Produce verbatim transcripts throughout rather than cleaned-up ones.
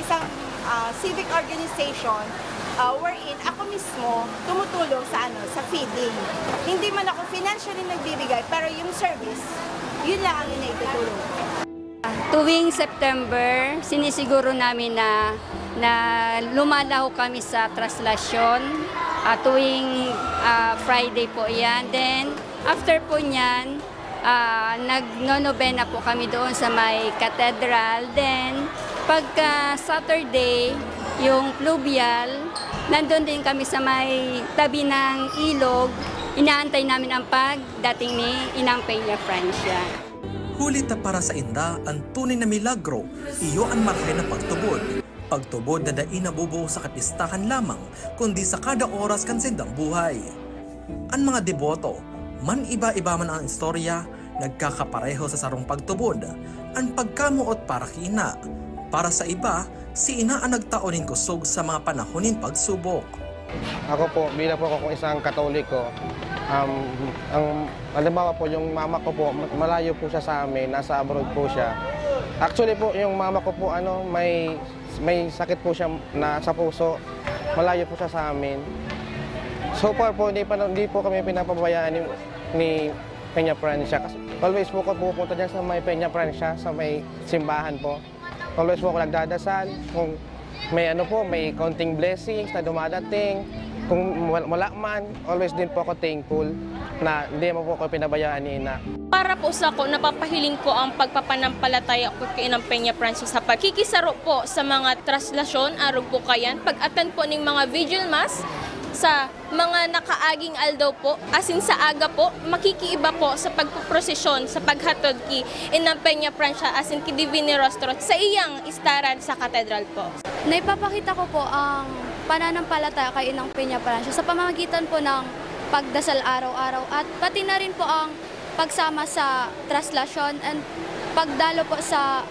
Isang, ah, civic organization, ah, wherein ako mismo tumutulong sa, ano, sa feeding. Hindi man ako financially nagbibigay, pero yung service, yun lang ang inaitutulong ko. Tuwing September, sinisiguro namin na, na lumalaho kami sa traslasyon, ah, tuwing, ah, Friday po yan. Then, after po niyan, ah, nagno-novena po kami doon sa may cathedral. Then, pagka Saturday, yung fluvial, nandun din kami sa may tabi ng ilog. Inaantay namin ang pagdating ni Inang Peña Francia. Huli ta para sainda, an tunay na milagro, iyo an marahay na pagtubod. Pagtubod na dai nabubuo sa kapistahan lamang, kundi sa kada oras kan saindang buhay. An mga deboto, man iba-iba man an istorya, nagkakapareho sa sarong pagtubod, an pagkamoot para ki ina. Para sa iba, si ina an nagtao nin kusog sa mga panahon nin pagsubok. Ako po, bilang po akong isang Katoliko, um, ang halimbawa po, yung mama ko po, ma- malayo po siya sa amin, nasa abroad po siya. Actually po, yung mama ko po, ano, may may sakit po siya na sa puso. Malayo po siya sa amin. So far po, hindi, pa, hindi po kami pinapabayaan ni, ni Peña Francia. Kasi always po ako pupunta dyan sa may Peña Francia, sa may simbahan po. Always po ako nagdadasal. Kung may ano po, may konting blessings na dumadating. Kung wal- wala man, always din po ako thankful na hindi mo po ako pinabayaan ni ina. Para po sa ako, napapahiling ko ang pagpapanampalataya ko kay Inang Peña Francis sa pagkikisaro po sa mga traslasyon, arog po kayan, pag-attend po ning mga vigil mass sa mga nakaaging aldaw po, asin sa aga po, makikiiba po sa pagpoprosesyon, sa paghatod ki Inang Peña Francia asin ki Divine Rostro sa iyang istaran sa katedral po. Naipapakita ko po ang pananampalataya kay Inang Peña Francia sa pamamagitan po ng pagdasal araw-araw at pati na rin po ang pagsama sa traslasyon and pagdalo po sa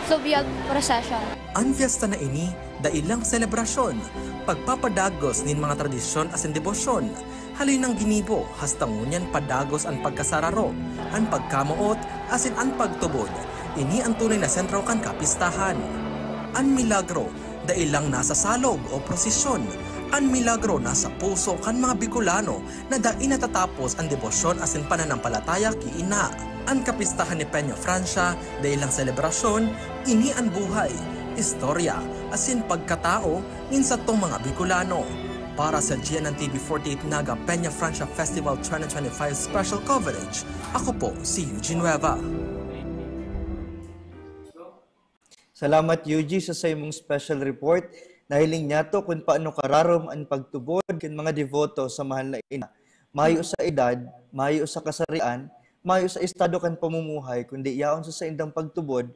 fluvial procession. An fiesta na ini, dai lang selebrasyon, pagpapadagos nin mga tradisyon asin debosyon, haloy nang ginibo, hasta ngunyan padagos an pagkasararo, an pagkamoot, asin an pagtubod. Ini an tunay na sentro kan kapistahan. An milagro, dai lang nasa salog o prosesyon. An milagro nasa puso kan mga Bicolano na dai natatapos an debosyon asin pananampalataya ki ina. An kapistahan ni Peña Francia, dai lang selebrasyon, ini an buhay, istorya, asin pagkatao nin satong mga Bicolano. Para sa G N N T V forty-eight Naga Peña Francia Festival twenty twenty-five Special Coverage, ako po si Eugene Nueva. Salamat, Yuji, sa saimong special report. Nahiling niyato kun paano kararom an pagtubod kan mga deboto sa mahal na ina. Mayo sa edad, mayo sa kasarian, mayo sa estado kan pamumuhay, kundi yaon sa saindang pagtubod,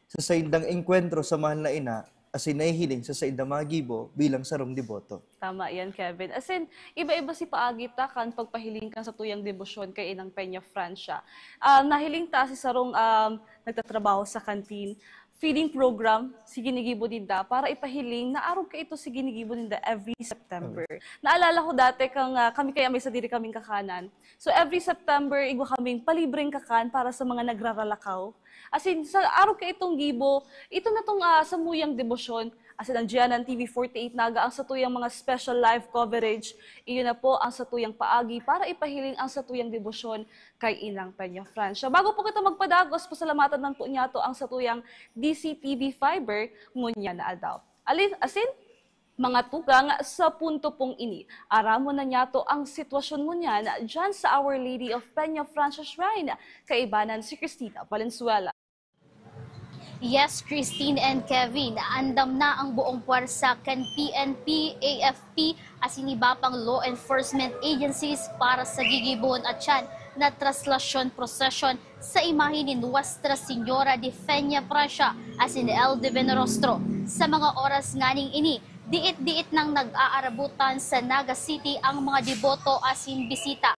sa saindang engkwentro sa mahal na ina, asin nahihiling sa saindang mga gibo bilang sarong deboto. Tama yan, Kevin. As in, iba-iba si paagi ta kan pagpahiling kan satuyang debosyon kay Inang Peña Francia. Ah, nahiling ta si sarong, um, nagtatrabaho sa kantin, feeding program si ginigibo ninda para ipahiling na arog kaito si ginigibo ninda every September. Naalala ko dati kang, ah, kami kaya may sadiri kaming kakanan. So every September, igwa kaming palibreng kakan para sa mga nagraralakaw. As in, sa arog kaitong gibo, ito na tong, ah, samuyang debosyon. As in, ang G N N T V forty-eight Naga ang satuyang mga special live coverage. Iyo na po ang satuyang paagi para ipahiling ang satuyang debosyon kay Inang Peña Francia. Bago po kita magpadagos, pasalamatan lang po niyato ang satuyang D C T V Fiber ngunyan na aldaw. Alin, asin, mga tugang, sa punto pong ini, aramon na niyato ang sitwasyon ngunyan dyan sa Our Lady of Peña Francia Shrine, kaibanan si Christina Valenzuela. Yes, Christine and Kevin, andam na ang buong pwersa kan P N P, A F P, asin iba pang law enforcement agencies para sa gigibon at tiyan na traslasyon prosesyon sa imahe ni Nuestra Señora de Peña Francia asin El Divino Rostro. Sa mga oras nganing ini, diit-diit nang nag-aarabutan sa Naga City ang mga deboto asin bisita.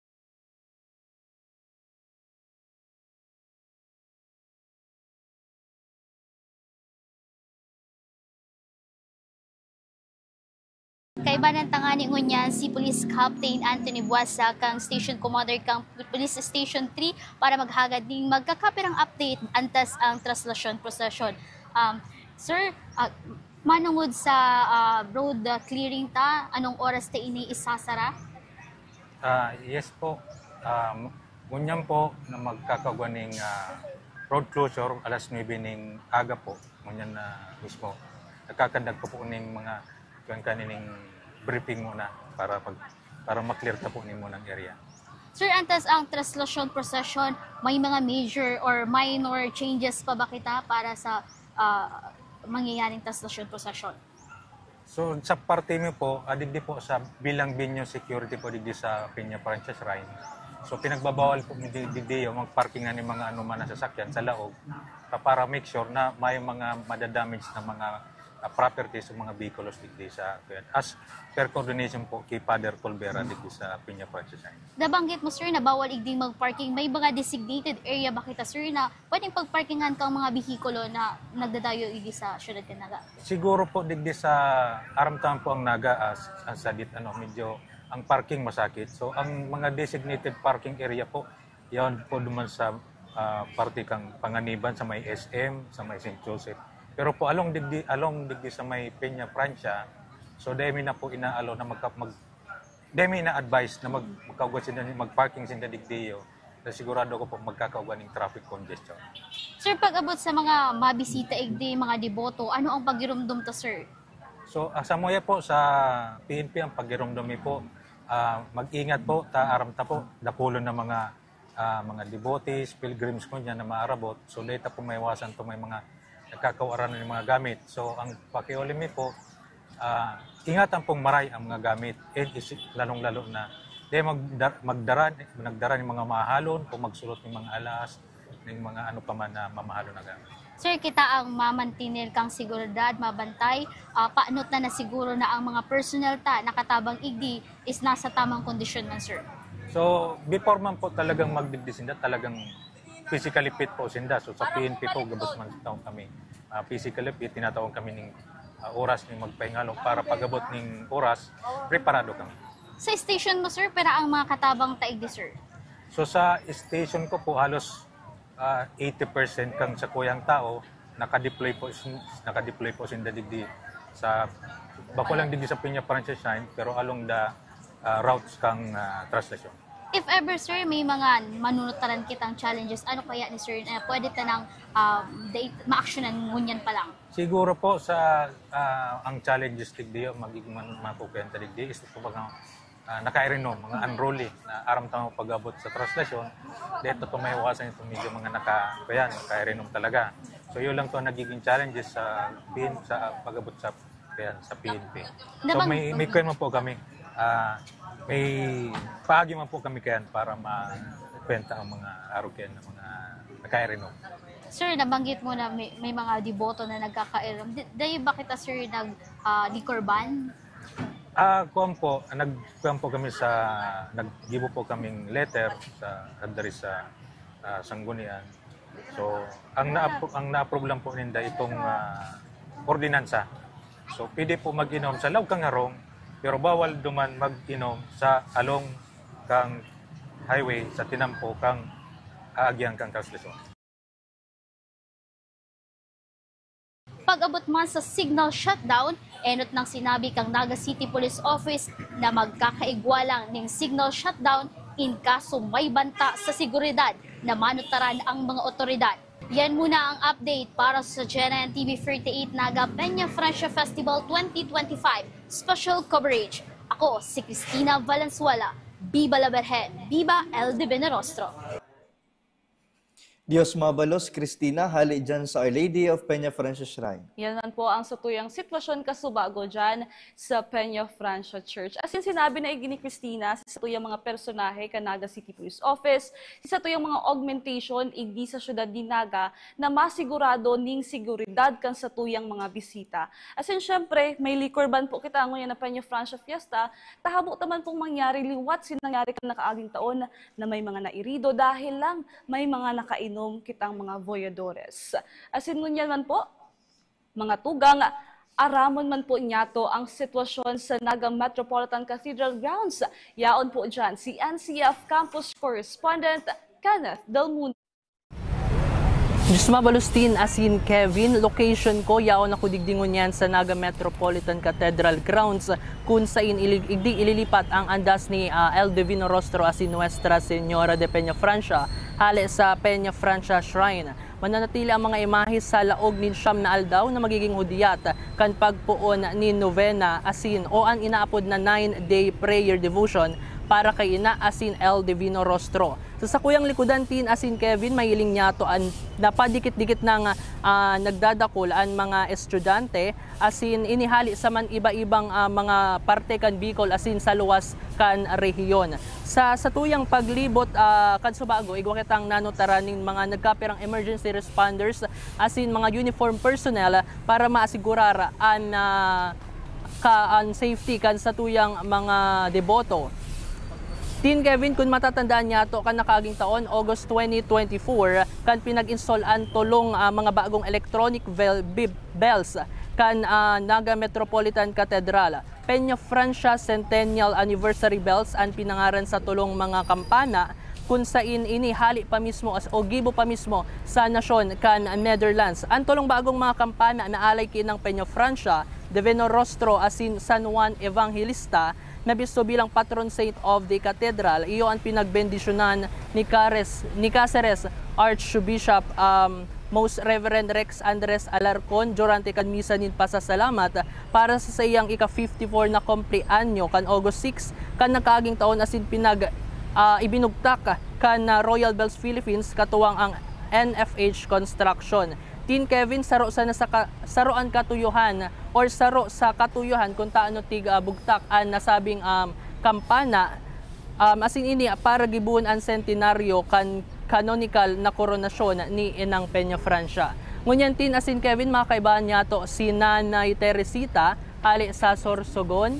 Kaibanan tangani ngunyan si Police Captain Anthony Buasa kang Station Commander kang Police Station three para maghagad ning magkakapirang update antas ang traslasyon procession. Um, sir, uh, Manungod sa, ah, road, ah, clearing ta, anong oras ta ini isasara? Ah, yes po. Um, ngunyan po na magkakagwa ning, ah, road closure alas nuebe ning aga po. Ngunyan na mismo. Nagkakandag ko po ning mga kuwan kanining briefing muna para pag, para ma-clear ta po ning munang area. Sir, antas ang traslasyon procession, may mga major or minor changes pa ba kita para sa, ah, mangyayaring traslasyon procession? So sa parte mi po, ah, digdi po sa bilang venue security po digdi sa Peña Francia Shrine. So pinagbabawal po mi di- digdi yung magparkingan ng mga anuman na sasakyan sa laog pa- para make sure na may mga madadamage na mga, ah, properties o mga vehicles digdi sa kuwan. As per coordination po kay Father Tolvera digdi sa Peña Francia Shrine. Nabanggit mo, sir, na bawal igding mag-parking. May mga designated area ba kita, sir, na pwedeng pagparkingan kang mga behikulo na nagdadayo igdi sa siyudad kan Naga? Siguro po digdi sa aram taman po ang Naga as, as sadit ano, medyo ang parking masakit. So ang mga designated parking area po, yan po duman sa, ah, parte kang Panganiban, sa may S M, sa may Saint Joseph. Pero po along digdi, along digdi sa may Peña Francia, so dahil mi na po inaalo na magka, mag, dahil mi ina-advise na mag, magkaugwa sinda, mag-parking sinda digdiyo, na sigurado ko po magkakaugwa ning traffic congestion. Sir, pag-abot sa mga mabisita igdi, mga deboto, ano ang pagirumdom ta, sir? So, ah, sa muya po, sa P N P ang pagirumdom mi po, ah, mag-ingat po, ta aram ta po, dakulon na mga, ah, mga devotees, pilgrims ko niya na maarabot. So, dahil ta po maiwasan to may mga nagkakawaranan ng mga gamit. So, ang pakiulim mi po, ah, ingatan pong maray ang mga gamit. And is, lalong-lalo na, dahil magda, magdara, nagdara ng mga mahalon o magsulot ng mga alas, ng mga ano pa man na mamahalon na gamit. Sir, kita ang mamantinil kang seguridad, mabantay, ah, paanot na na siguro na ang mga personnel ta nakatabang igdi is nasa tamang kondisyon man, sir? So, before man po talagang magdigdi sinda, talagang physically fit po sinda. So, sa P N P po, gabos man taon kami. Ah, physically fit, tinatawag kami ning, ah, oras ning magpahingalong para pag-abot ning oras, preparado kami. Sa station mo, sir, pira ang mga katabang ta igdi, sir? So, sa station ko po, halos ah, eighty percent kang sakuyang tao naka-deploy po sin-, naka-deploy po sinda digdi sa, bako lang digdi sa Peña Francia Shrine, pero along the, ah, routes kang, ah, traslasyon. If ever, sir, may mga manunutaran kitang challenges, ano kaya ni sir na pwede ta nang, ah, dai-, maaksyonan ngunyan pa lang? Siguro po sa, ah, ang challenges digdi, magiging man-, makukuyan ta digdi, is ito baga ah, nakairenom, mga unruly, na aram tamo pag-abot sa traslasyon, dito to maiwasan itong medyo mga naka, kuyan, nakairenom talaga. So yun lang to ang nagiging challenges sa pin, sa pag-abot sa, kuyan, sa P N P. So may, may kuyan man po kami, ah, may paagi man po kami kayan para makwenta ang mga arog kayan ng mga nakairenom. Sir, nabanggit mo na may, may mga deboto na nagkakairenom. Di, dahil ba kita, sir, nag, ah, liquor ban? Ah, kuwan po, nag, kuwan po kami sa, naggibo po kaming letter sa, diri sa, ah, Sanggunian. So, ang na ang na-approve lang po ninda itong, ah, ordinansa. So, pwede po mag-inom sa laog kang harong, pero bawal duman mag-inom sa along kang highway, sa tinampo kang aagyan kang Carlos Luzon. Pag-abot man sa signal shutdown, enot nang sinabi kang Naga City Police Office na magkakaigwa lang ning signal shutdown in kaso may banta sa seguridad na manutaran ang mga otoridad. Yan muna ang update para sa G N N T V thirty-eight Naga Peña Francia Festival twenty twenty-five Special Coverage. Ako si Cristina Valenzuela. Viva la Virgen! Viva el Divino Rostro! Dios mabalos, Cristina, hali dyan sa Our Lady of Peña Francia Shrine. Yan man po ang satuyang sitwasyon kasubago dyan sa Peña Francia Church. As in, sinabi na igini ni Cristina, sa satuyang mga personahe kan Naga City Police Office, sa satuyang mga augmentation igdi sa syudad ni Naga na masigurado ning seguridad kan satuyang mga bisita. As in, syempre, may liquor ban po kita ngunyan na Peña Francia Fiesta, tahabo ta man pong mangyari liwat sin nangyari kan nakaaging taon na may mga nairido dahil lang may mga nakainom kitang mga voyadores. Asin ngunyan man po, mga tugang, aramon man po niyato ang sitwasyon sa Naga Metropolitan Cathedral grounds. Yaon po dyan si N C F Campus Correspondent Kenneth Del Mundo. Diyos mabalos, Tin asin Kevin, location ko, yaon ako digdi ngunyan sa Naga Metropolitan Cathedral grounds, kun sain ili-, igdi ililipat ang andas ni, ah, El Divino Rostro asin Nuestra Señora de Peña Francia, hale sa Peña Francia Shrine. Mananatili ang mga imahe sa laog nin siyam na aldaw na magiging hudyat kan pagpoon nin novena asin o an inaapod na nine-day prayer devotion para kay Ina asin El Divino Rostro. Sa sakuyang likodan, Tin asin Kevin, mahiling niyato an, napadikit-dikit nang, ah, nagdadakul an mga estudyante, asin inihali sa man iba-ibang, ah, mga parte kan Bicol asin sa luwas kan rehiyon. Sa satuyang paglibot, ah, kan subago, igwa kitang nanutaran nin mga nagkapirang emergency responders asin mga uniform personnel para maasigurar an, ah, ka, an safety kan satuyang mga deboto. Tin Kevin, kun matatandaan niyato, kan nakaaging taon, August twenty twenty-four, kan pinag-install an tolong, ah, mga bagong electronic bell, bi-, bells kan, ah, Naga Metropolitan Cathedral. Peña Francia Centennial Anniversary Bells an pinangaran sa tolong mga kampana, kun sain ini hali pa mismo as-, o gibo pa mismo sa nasyon kan Netherlands. An tolong bagong mga kampana na alay ki Inang Peña Francia, Divino Rostro asin San Juan Evangelista, na bisto bilang patron saint of the cathedral, iyo an pinagbendisyonan ni Cares-, ni Caceres Archbishop, um, Most Reverend Rex Andres Alarcon durante kan misa nin pasasalamat para sa saiyang ika-fifty-four na kumpleanyo kan August six kan nakaaging taon asin pinag-, ah, ibinugtak kan, ah, Royal Bells Philippines katuwang ang N F H Construction. Tin Kevin, saro sana sa ka-, saro an katuyohan or saro sa katuyohan kun taano tig, ah, bugtak an nasabing, um, kampana, um, asin ini para gibohon an sentenaryo kan kanonikaal na koronasyon ni Inang Peña Francia. Ngunyan, Tin asin Kevin, mga kaibahan niyato, si Nanay Teresita, hale sa Sorsogon,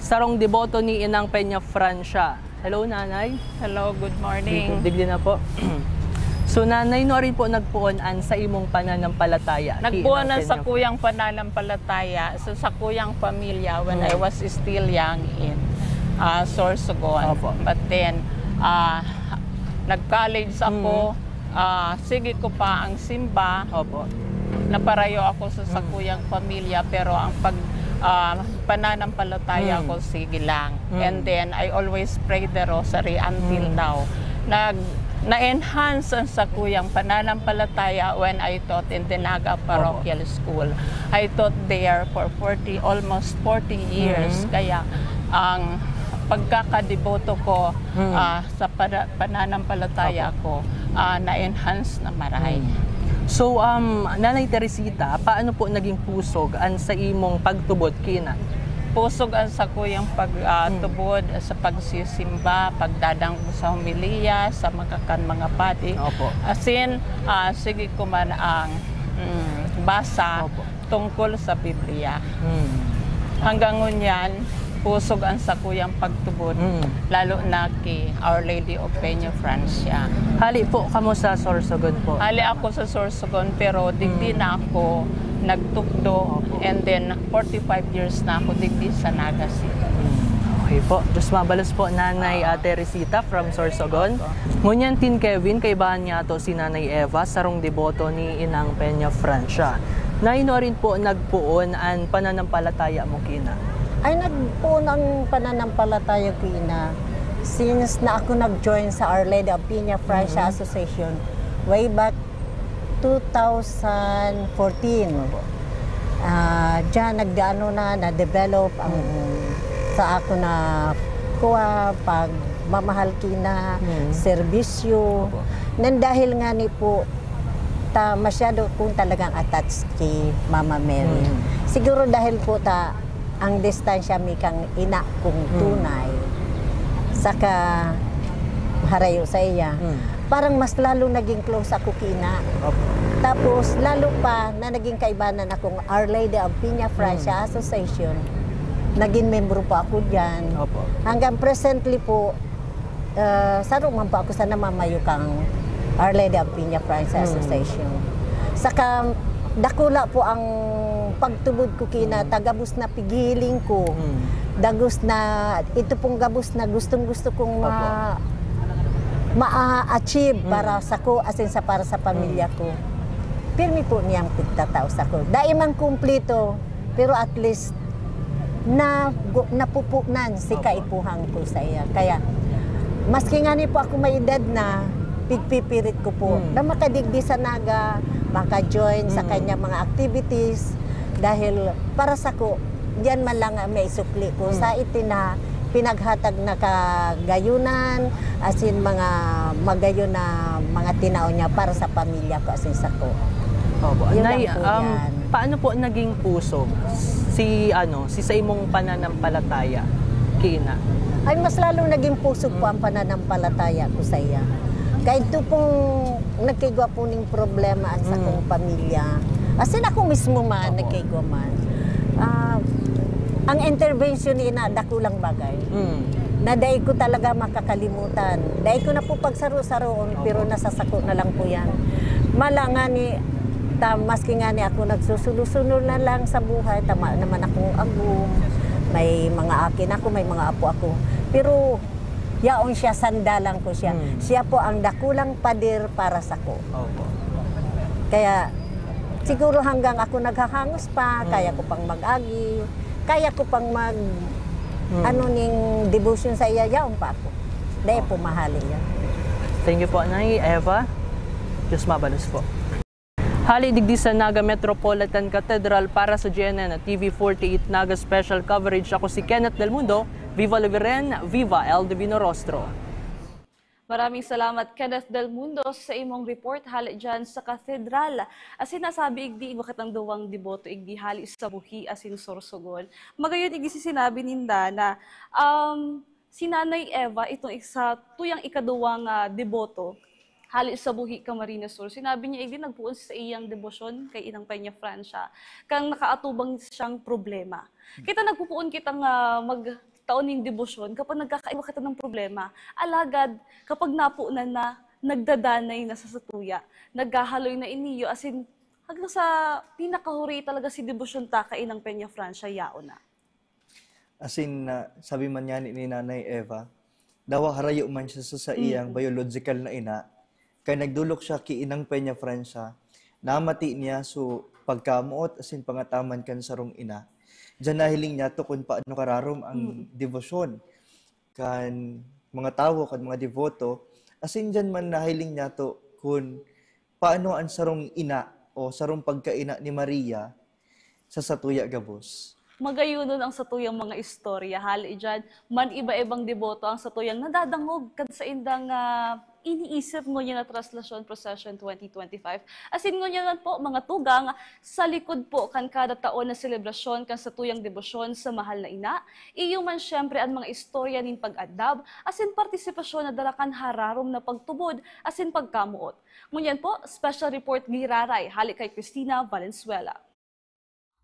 sarong deboto ni Inang Peña Francia. Hello, Nanay. Hello, good morning. Digdi, digdi na po. So, Nanay, nuarin po nagpoon an sa imong pananampalataya ki Nagpoon Inang ang Peña? Sakuyang pananampalataya sa sakuyang pamilya when I Mm. was still young in, ah, Sorsogon. Opo. But then, ah, nag-college ako, Mm. ah, sige ko pa ang simba. Opo. Naparayo ako sa Mm. sakuyang pamilya, pero ang pag-, ah, pananampalataya Mm. ko, sige lang. Mm. And then, I always pray the rosary until Mm. now. Nag-, na-enhance ang sakuyang pananampalataya when I taught in the Naga Opo. Parochial School. I taught there for forty, almost forty years. Mm. Kaya ang pagkakadeboto ko, Mm. ah, sa pada-, pananampalataya Opo. ko, ah, na-enhance na maray. Mm. So, um, Nanay Teresita, paano po naging pusog an sa imong pagtubod ki Ina? Pusog ang sakuyang pag, ah, Mm. tubod sa pagsisimba, pagdadangog sa homilya, sa mga, kan mga padi. Opo. Asin, ah, sige ko man ang, mm, basa. Opo. Tungkol sa Biblia. Mm. Hanggang ngunyan, pusog ang sakuyang pagtubod, Mm. lalo na ki Our Lady of Peña Francia. Hali po kamo sa Sorsogon po? Hali ako sa Sorsogon, pero digdi Mm. na ako nagtukdo, Opo. and then forty-five years na ako digdi sa Naga City. Mm. Okay po. Diyos mabalos po, Nanay, Ah. ah, Teresita from Sorsogon. Opo. Ngunyan, Tin Kevin, kaibahan niyato si Nanay Eva, sarong deboto ni Inang Peña Francia. Nay, nuarin po nagpoon an pananampalataya mo ki Ina? Ay, nagpoon ang pananampalataya ko, Ina, since na ako nag-join sa Our Lady of Peña Francia Mm. Association way back two thousand fourteen. Opo. Ah, diyan nag-ano na, na-develop ang Mm. sa ako na kuha, pagmamahal ki Ina, Mm. serbisyo. Opo. Nang dahil nga ni po, ta, masyado kong talagang attached kay Mama Mary. Mm. Siguro dahil po ta, ang distansya mi kang ina kong Mm. tunay, saka harayo sa iya, Mm. parang mas lalo naging close ako ki Ina. Opo. Tapos, lalo pa na naging kaibanan akong Our Lady of Peña Francia Mm. Association, naging membro po ako diyan. Opo. Hanggang presently po, ah, saro man po ako sa namamayo kang Our Lady of Peña Francia Mm. Association. Saka, dakula po ang pagtubod ko ki Ina, Mm. ta gabos na pighihiling ko. Mm. Dagos na, ito pong gabos na gustong-gusto kong Opo. ma-, ma-achieve para sako, asin sa, para sa pamilya ko, pirmi po niyang pigtatao sako. Dai man kumplito, pero at least na, napupunan si kaipuhan ko saiya. Kaya, maski ngani po ako may edad na, pigpipirit ko po na makadigdi sa Naga, maka-join sa kanyang mga activities, dahil para sako, diyan man lang ang maisukli ko sa iti na pinaghatag na kagayunan, asin mga magayon na mga tinao niya para sa pamilya ko, asin sako. Opo. Yun Nay, lang po um, yan. Paano po naging pusog si, ano, si sa imong pananampalataya kina? Ay, mas lalong naging pusog po ang pananampalataya ko saiya. Kaya ito pong nagkaigwa po ning problema at sa kong pamilya. Asin ako mismo man, nagkaigwa man. Ah, ang intervention ni ina, dakulang bagay. Na dai ko talaga makakalimutan. Dai ko na po pagsaro-saroon, pero nasasako na lang po yan. Mala nga ni, ta, maski nga ni ako nagsusulo-sulo na lang sa buhay, tama naman akong agom, may mga akin ako, may mga apo ako. Pero yaon siya, sandalan ko siya. Siya po ang dakulang pader para sako. Opo. Kaya, siguro hanggang ako naghahangos pa, kaya ko pang mag-agi, kaya ko pang mag, ano, ning devotion saiya, yaon pa ako. Dahil po mahali yan. Thank you po, Nay Eva. Diyos mabalos po. Hali digdi sa Naga Metropolitan Cathedral, para sa G N N at T V forty-eight Naga Special Coverage, ako si Kenneth Del Mundo. Viva Luviren, viva El Divino Rostro. Maraming salamat, Kenneth Del Mundo, sa imong report hali dyan sa Cathedral. Asin nasabi igdi, igwa kitang duwang deboto igdi hali sa Buhi asin Sorsogon. Magayon igdi si sinabi ninda na, um, si Nanay Eva, itong isa, tuyang ikaduwang, ah, deboto, hali sa Buhi, Camarines Sur. Sinabi niya, igdi nagpoon sa iyang debosyon kay Inang Peña Francia, kan nakaatubang siyang problema. Kita nagpopoon kita nga magtao ning debosyon kapag nagkakaigwa kita ng problema. Alagad, kapag naponan na, nagdadanay na sa satuya, naghahaloy na iniyo, asin hanggang sa pinakahuri talaga si debosyon ta kay Inang Peña Francia, yaon na. Asin, ah, sabi man niya ni, ni Nanay Eva, dawa harayo man siya sa saiyang biological na ina, kaya nagdolok siya ki Inang Peña Francia, namati niya so pagkamoot asin pangataman kan sarong ina. Diyan nahiling niya to kun paano kararom ang debosyon kan mga tawo, kan mga deboto. Asin diyan man nahiling niya to kun paano an sarong ina o sarong pagkaina ni Maria sa satuya gabos. Magayunon ang satuyang mga istorya. Hali diyan, man-iba-ibang deboto ang satuyang nadadangog kan saindang, ah, iniisip ngunyan na Traslasyon Procession twenty twenty-five. Asin ngunyan man po, mga tugang, sa likod po kan kada taon na selebrasyon kan satuyang debosyon sa mahal na ina, iyo man siyempre an mga istorya nin pag-andam asin partisipasyon na dara kan hararom na pagtubod asin pagkamoot. Ngunyan po, special report giraray hali kay Christina Valenzuela.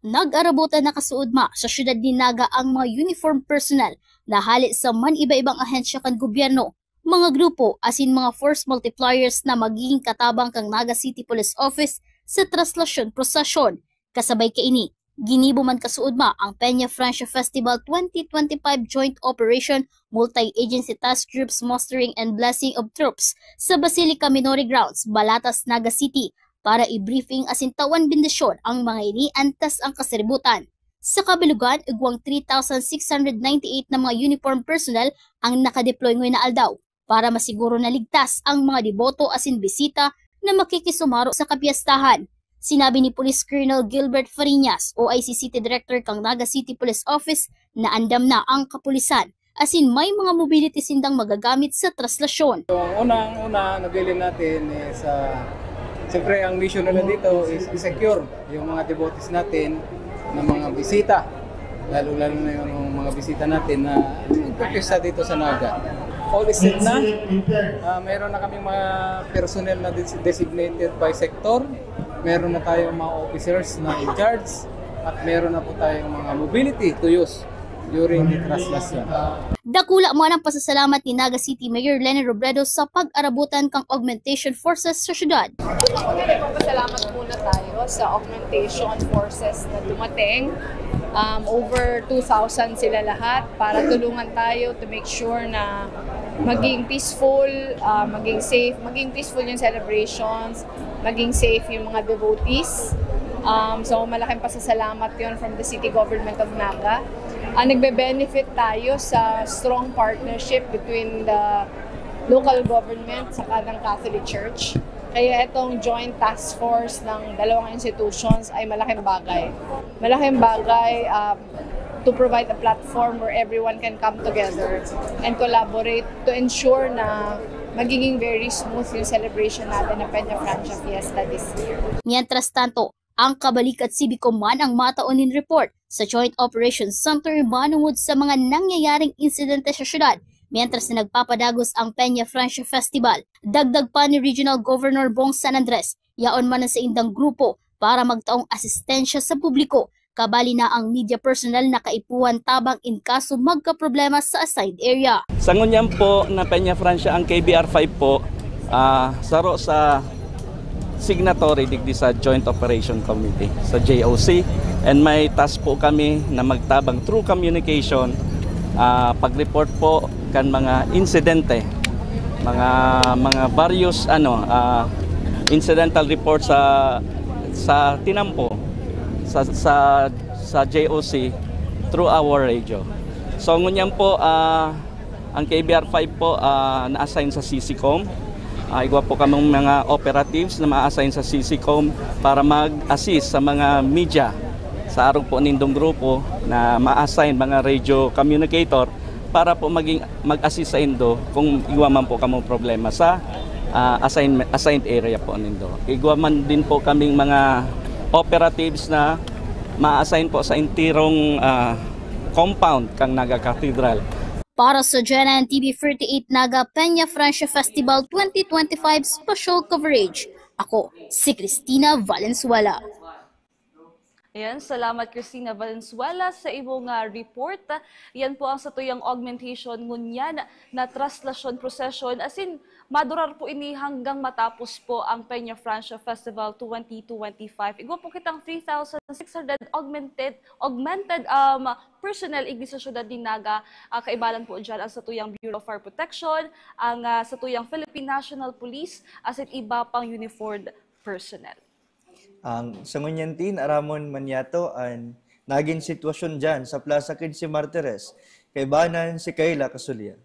Nag-arabotan na kasuodma sa siyudad nin Naga ang mga uniform personnel na hale sa man-iba-ibang ahensya kan gobyerno, mga grupo asin mga force multipliers na magiging katabang kan Naga City Police Office sa traslasyon prosesyon. Kasabay kaini, ginibo man kasuodma ang Peña Francia Festival twenty twenty-five Joint Operation Multi-Agency Task Groups Mustering and Blessing of Troops sa Basilica Minori Grounds, Balatas, Naga City, para i-briefing asin tawan bendisyon ang mga ini antes ang kasaributan. Sa kabilugan, igwang three thousand six hundred ninety-eight na mga uniform personnel ang nakadeploy ngoy na aldaw para masiguro na ligtas ang mga deboto asin bisita na makikisumaro sa kapiyastahan. Sinabi ni Police Colonel Gilbert Fariñas, O I C City Director kan Naga City Police Office, na andam na ang kapulisan asin may mga mobility sindang magagamit sa traslasyon. So, ang unang-una na bilin natin is, ah, siyempre, ang mission nila dito is i-secure yung mga devotees natin na mga bisita, lalo-lalo na yung mga bisita natin na nagpipista dito sa Naga. All is set na. Ah, meron na kaming mga personnel na des-, designated by sector. Meron na tayong mga officers na in charge. At meron na po tayong mga mobility to use during the traslasyon. Dakula man ang pasasalamat ni Naga City Mayor Leni Robredo sa pag-arabotan kan augmentation forces sa syudad. Nagpapasalamat muna tayo sa augmentation forces na dumating. Um, over two thousand sila lahat para tulungan tayo to make sure na Maging peaceful, ah, maging safe, maging peaceful yung celebrations, maging safe yung mga devotees. Um, so, malaking pasasalamat yon from the city government of Naga. Ah, nagbe-benefit tayo sa strong partnership between the local government saka ng Catholic Church. Kaya itong joint task force ng dalawang institutions ay malaking bagay. Malaking bagay, ah, to provide a platform where everyone can come together and collaborate to ensure na magiging very smooth yung celebration natin ng Peña Francia Fiesta this year. Mientras tanto, ang Kabalikat Civicom man ang matao nin report sa Joint Operations Center manungod sa mga nangyayaring insidente sa syudad, mientras na nagpapadagos ang Peña Francia Festival. Dagdag pa ni Regional Governor Bong San Andres, yaon man ang saindang grupo para magtaong asistensya sa publiko, kabali na ang media personnel na kaipuhan tabang in kaso magkaproblema sa assigned area. Sa ngunyan po na Peña Francia ang K B R five po, ah, saro sa signatory digdi sa Joint Operation Committee sa J O C, and may task po kami na magtabang through communication, ah, pag-report po kan mga insidente, mga mga various ano, ah, incidental report sa sa tinampo sa sa, sa J O C through our radio. So ngunyan po, ah, ang K B R five po, ah, na-assign sa CCCOM. Ah, igwa po kamong mga operatives na ma-assign sa CCCOM para mag-assist sa mga media sa arog po nindong grupo na ma-assign mga radio communicator para po maging mag-assist sa indo kung igwa man po kamong problema sa, ah, assign, assigned area po nindo. Igwa man din po kaming mga operatives na ma-assign po sa intirong, ah, compound kang Naga Cathedral. Para sa G N N T V forty-eight Naga Peña Francia Festival twenty twenty-five Special Coverage, ako si Christina Valenzuela. Ayan, salamat Christina Valenzuela sa imo nga report. Yan po ang satuyang augmentation ngunyan na traslasyon procession. As in, madurar po ini hanggang matapos po ang Peña Francia Festival twenty twenty-five. Igwa po kitang three thousand six hundred augmented augmented um, personnel igdi sa syudad ni Naga. Uh, kaibalan po dyan ang satuyang Bureau of Fire Protection, ang uh, satuyang Philippine National Police, asin iba pang uniformed personnel. Ang sa ngunyan tin aramon man yato an nagin sitwasyon diyan sa Plaza Quince Martires. Kaibanan si Kayla Casulia.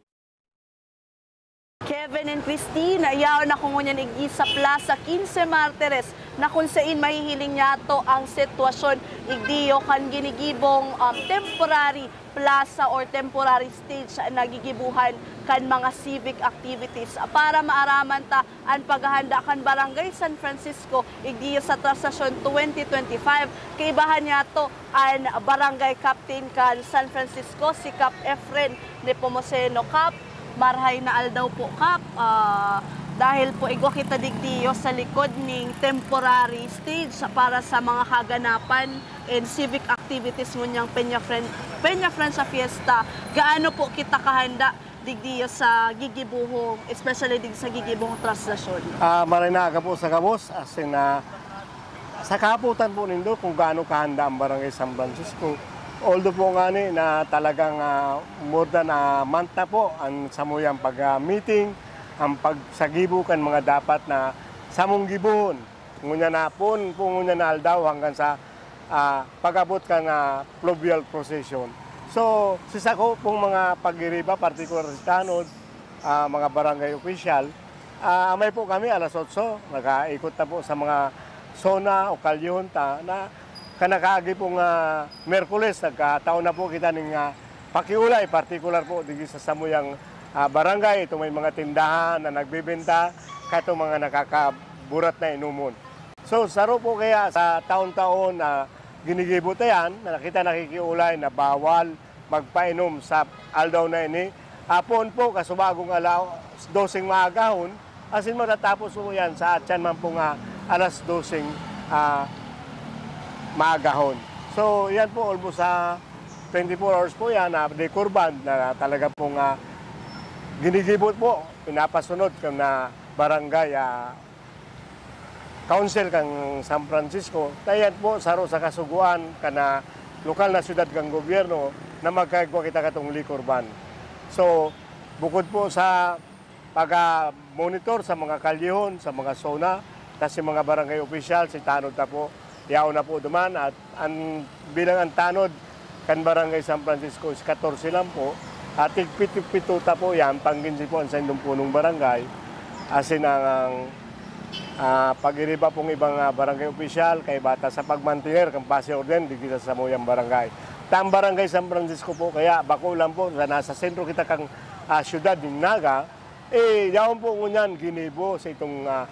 Kevin and Christine, yaon ako ngunyan igdi sa Plaza Quince Martires na kung sain mahihiling niyato ang sitwasyon igdiyo kan ginigibong um, temporary plaza or temporary stage na gigibuhan kan mga civic activities para maaraman ta an paghahanda kan Barangay San Francisco igdiyo sa Traslasyon twenty twenty-five. Kaibahan niyato an Barangay Captain kan San Francisco, si Cap Efren Nepomuceno. Cap, marhay na aldaw po, Cap. Ah, dahil po igwa kita digdiyo sa likod ning temporary stage para sa mga kaganapan and civic activities ngunyang Peña, Fren- Peña Francia Fiesta. Gaano po kita kahanda digdiyo sa gigibuhong, especially dig sa gigibuhong traslasyon? Ah, maray na aga po sa gabos, as in, ah, sa kahapotan po nindo kung gaano kahanda ang Barangay San Francisco. Although po ngani na talagang, ah, more than a month na po ang samuyang pag-meeting, ang pagsagibo kan mga dapat na samong gibohon. Ngunyan na po, po ngunyan na aldaw hanggang sa, ah, pag-abot kan, ah, fluvial procession. So, si sako pong mga pagiriba, partikular si tanod, ah, mga barangay official, ah, amay po kami alas otso, nag-aikot na po sa mga zona o kalyon ta na kanakaagi pong, ah, Miyerkules, nagkataon na po kita ning, ah, pakiulay, partikular po digi sa samuyang, ah, barangay, itong may mga tindahan na nagbebenta, katong mga nakakaburat na inumon. So, saro po kaya sa taon-taon na ginigibo ta yan, na kita nakikiulay na bawal magpainom sa aldaw na ini. Apon po, kasubagong alas doseng maagahon, asin matatapos po yan sa atyan man po nga alas doseng, ah, maagahon. So, yan po, almost sa twenty-four hours po yan, na decor band na talaga pong, ah, ginigibot po, pinapasunod kan na barangay, ah, Council kan San Francisco, ta iyan po saro sa kasugoan kan, ah, lokal na syudad kan gobyerno na magkaigwa kita katong liquor ban. So, Bukod po sa pag-monitor sa mga kalyehon, sa mga zona, tas si mga barangay opisyal, si tanod ta po, yaon na po duman. At an, bilang an tanod kan Barangay San Francisco is katorse lang po, at tigpito-pito ta po yan, pangginsi po an saindong punong barangay, asin ang, ah, pag-iriba pong ibang, ah, barangay opisyal, kaiba ta sa pagmantener kan pasi orden digdi sa samuyang barangay. Ta ang Barangay San Francisco po, kaya bako lang po, sa nasa sentro kita kan, ah, siyudad nin Naga, eh, yaon po ngunyan ginibo sa itong, ah,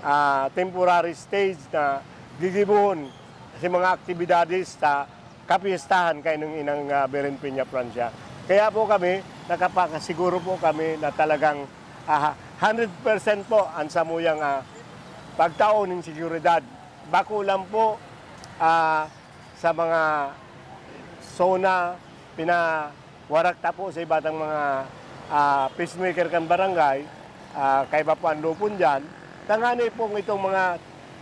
ah, temporary stage na gigibohon sa mga aktibidades sa kapistahan kaining inang, ah, Birhen Peña Francia. Kaya po kami, nakapakasiguro po kami na talagang, ah, hundred percent po ang samuyang, ah, pagtao nin seguridad. Bako lang po, ah, sa mga zona, pinawarak ta po sa iba tang mga, ah, peacemaker kan barangay, ah, kaiba po ang lupon diyan. Tangani pong itong mga,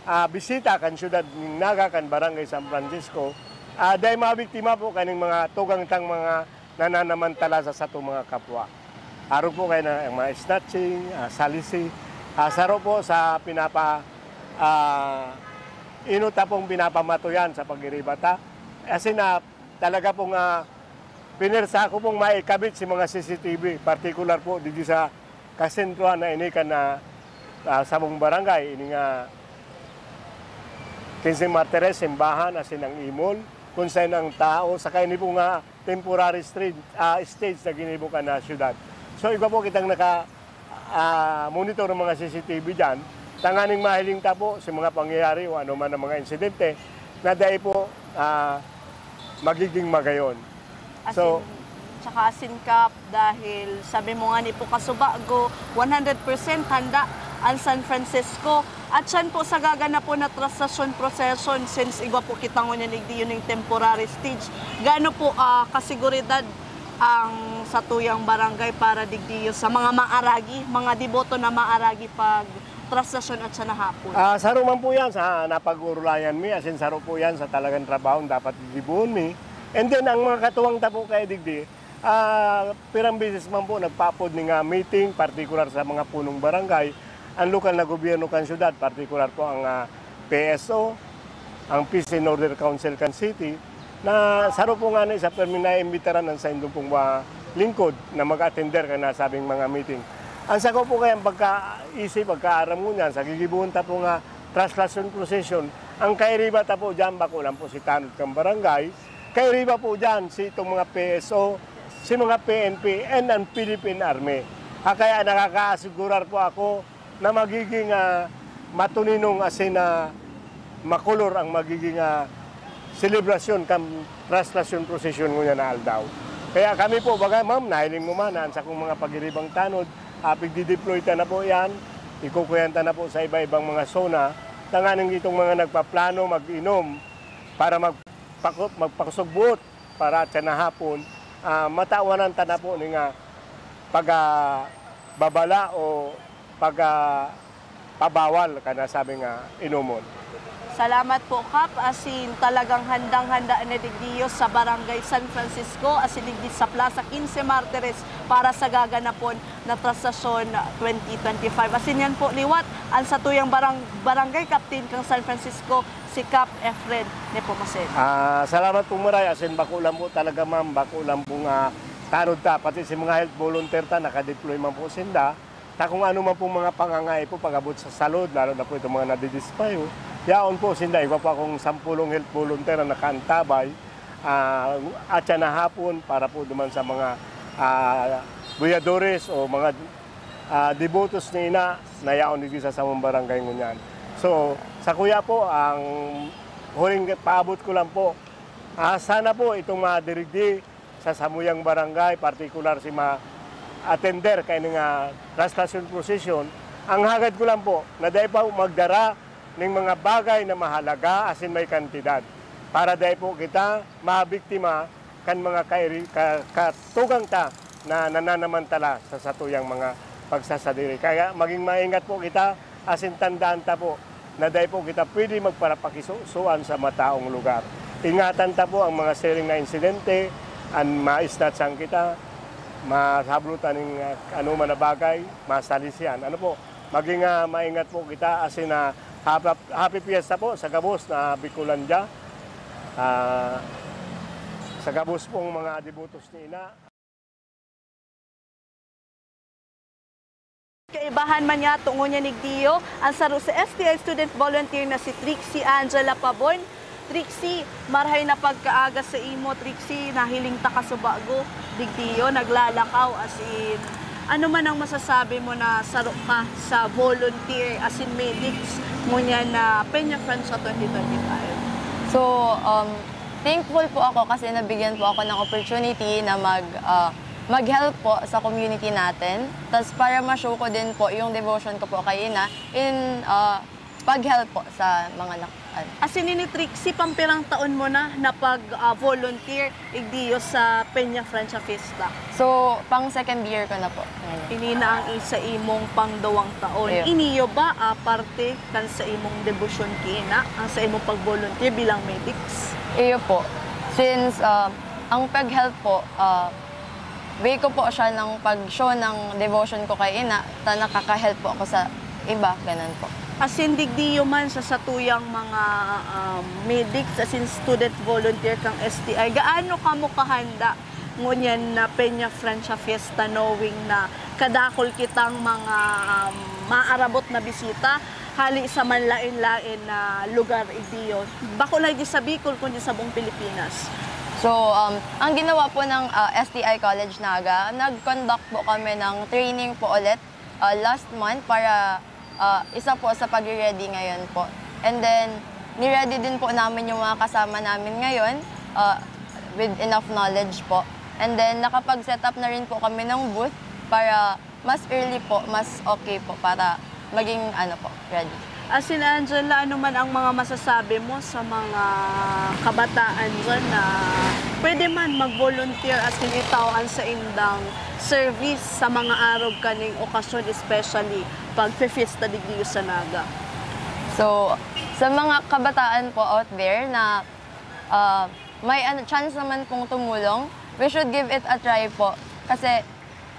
ah, bisita kan siyudad nin Naga, kan Barangay San Francisco, ah, dai mabiktima po kaning mga tugang tang mga nananamantala sa satong mga kapwa. Arog po kayo na ang mga snatching, ah, salisi, ah, saro po sa pinapa, ah, inot na pong pinapamatuyan sa pag-iriba ta. As in, ah, talaga pong, ah, pinersa ko pong maikabit si mga C C T V, partikular po digdi sa kasentrohan na ini kan, ah, ah, samong barangay, ini nga Quince Martires, simbahan, asin ang imol, kung saan ang tao, saka ini po nga temporary stage, ah, stage na ginibo kan, ah, syudad. So, iba po kitang naka, ah, monitor ng mga C C T V diyan, tanganing mahiling ta po sa mga pangyayari o ano man ang mga insidente na dai po, ah, magiging magayon. As So, in, tsaka as in, Kap, dahil sabi mo nga ni po kasubago, one hundred percent handa ang San Francisco. At siyan po sa gaganapon na traslasyon procession, since igwa po kita ngunyan igdi yun yung temporary stage. Gaano po, ah, kasiguridad ang satuyang barangay para digdi yun sa mga maaragi, mga deboto na maaragi pag traslasyon at siya na hapon? Ah, saro man po yan sa napag-urulayan mi, as in, saro po yan sa talagang trabaho na dapat gigibohon mi. And then, ang mga katuwang ta po kaya digdi, ah, pirang beses man po nagpaapod ning, ah, meeting, partikular sa mga punong barangay, ang lokal na gobyerno kan syudad, partikular po ang, ah, P S O, ang Peace and Order Council kan city, na saro po ngani sa permi naimbitaran an saindong pong mga lingkod na mag-atender kan nasabing mga meeting. Ang sako po kayang pagkaisip, pagkaaram ngunyan, sa gigibohon ta po nga traslasyon procession, ang kairiba ta po diyan, bako lang po si tanod kan barangay, kairiba po diyan si itong mga P S O, si mga P N P, and ang Philippine Army. Ah, kaya nakakaasigurar po ako na magiging, ah, matuninong asin na makolor ang magiging, ah, selebrasyon kan traslasyon prosesyon ngunyan na aldaw. Kaya kami po, baga, ma'am, nahiling mo man na ang sakong mga pagiribang tanod, ah, pigdi-deploy ta na po yan, ikukuyan ta na po sa iba-ibang mga zona, tanganing itong mga nagpaplano mag-inom para magpaku-, magpakusog buot para sa nahapon, ah, matawanan ta na po ni nga paga-, babala o paga-, pabawal kan nasabing, ah, inomon. Salamat po, Kap. Asin, talagang handang-handa na digdiyo sa Barangay San Francisco, asin digdi sa Plaza Quince Martires para sa gaganapon na Trastasyon twenty twenty-five. Asin yan po, liwat, ang satuyang barang-, barangay captain kang San Francisco, si Kap Efren Nepomuceno. Ah, salamat po, Maray. Asin, bako lang po talaga, ma'am. Bako lang po nga tanod ta. Pati si mga health volunteer ta, nakadeploy man po sinda. Ta kung ano man pong mga pangangaipo pag-abot sa salud, lalo na po itong mga nadidispayo, yaon po sinda. Iba po akong sampulong health volunteer na nakaantabay, ah, at siya na hapon para po duman sa mga, ah, buyadores o mga, ah, debotos ni ina na yaon digdi sa samong barangay ngunyan. So, sa kuya po, ang huling paabot ko lang po, ah, sana po itong mga dirigdi sa samuyang barangay, partikular si ma-attender kay nga traslasyon procession, ang hagad ko lang po, na dai pa magdara ning mga bagay na mahalaga asin may kantidad, para dai po kita mabiktima kan mga kairi-, ka-, katugang ta na nananamantala sa satuyang mga pagsasadiri. Kaya maging maingat po kita, asin tandaan ta po na dai po kita pwede magparapakisusuan sa mataong lugar. Ingatan ta po ang mga siring na insidente, an ma-snatchan kita, masablotan ning, ah, anoman na bagay, masalisihan. Ano po, maging, ah, maingat po kita, asin, ah, hap-, happy fiesta po sa gabos na Bicolandia. Ah, sa gabos pong mga debotos ni Ina. Kaibahan man niya, tungo niya nigdiyo, ang saro sa S T I student volunteer na si Trixie Angela Pabon. Trixie, marhay na pagkaaga sa imo, Trixie, nahiling ta kasubago, digdiyo, naglalakaw, as in, ano man ang masasabi mo na saro ka sa volunteer, as in medics, ngunyan na Peña Francia twenty twenty-five? So, um, thankful po ako kasi nabigyan po ako ng opportunity na mag, ah, mag-help po sa community natin. Tas para ma-show ko din po yung devotion ko po kay Ina in, ah, pag-help po sa mga nak-, ano. As in, ini Trixie, pampirang taon mo na na pag, ah, volunteer igdiyo sa Peña Francia Fiesta? So, pang second year ko na po ngayon. Ini na ang isa imong pangduwang taon. Iyo. Iniyo ba, ah, parte kan sa imong debosyon ki Ina, ang sa imong pag-volunteer bilang medics? Iyo po. Since, ah, ang pag-help po, ah, way ko po siya ng pag-show ng devotion ko kay Ina, ta nakaka-help po ako sa iba, ganun po. As in, digdiyo man sa satuyang mga, um, medics, as in, student volunteer kang S T I, gaano kamo kahanda ngunyan na Peña Francia Fiesta, knowing na kadakol kitang mga, um, maarabot na bisita hali sa manlaen-laen na lugar igdiyo? Bako lang di sa Bicol, kundi sa buong Pilipinas. So, um, ang ginawa po ng, ah, S T I College Naga, nag-conduct po kami ng training po ulit, ah, last month para, ah, isa po sa pagre-ready ngayon po. And then, ni-ready din po namin yung mga kasama namin ngayon, ah, with enough knowledge po. And then, nakapag-set up na rin po kami ng booth para mas early po, mas okay po para maging, ano po, ready. As in, Angela, ano man ang mga masasabi mo sa mga kabataan dyan na pwede man mag-volunteer, as in, itao an saindang service sa mga arog kaning okasyon, especially pagfe-fiesta digdi sa Naga? So, sa mga kabataan po out there na, ah, may ano, chance naman pong tumulong, we should give it a try po. Kasi,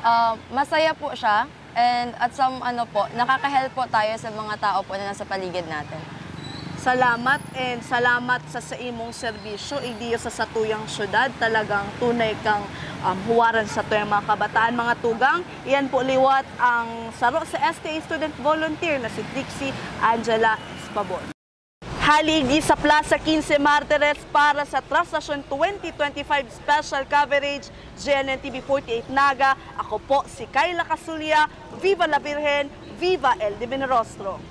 ah, masaya po siya, and at some, ano po, nakaka-help po tayo sa mga tao po na nasa paligid natin. Salamat, and salamat sa, sa imong serbisyo, igdiyo sa satuyang syudad. Talagang tunay kang, um, huwaran sa satuyang mga kabataan, mga tugang. Iyan po liwat ang saro sa S T I student volunteer na si Trixie Angela Espabon. Hali igdi sa Plaza Quince Martires para sa Traslasyon twenty twenty-five Special Coverage, G N N T V forty-eight Naga. Ako po si Kyla Casulia. Viva la Virgen! Viva el Divino Rostro!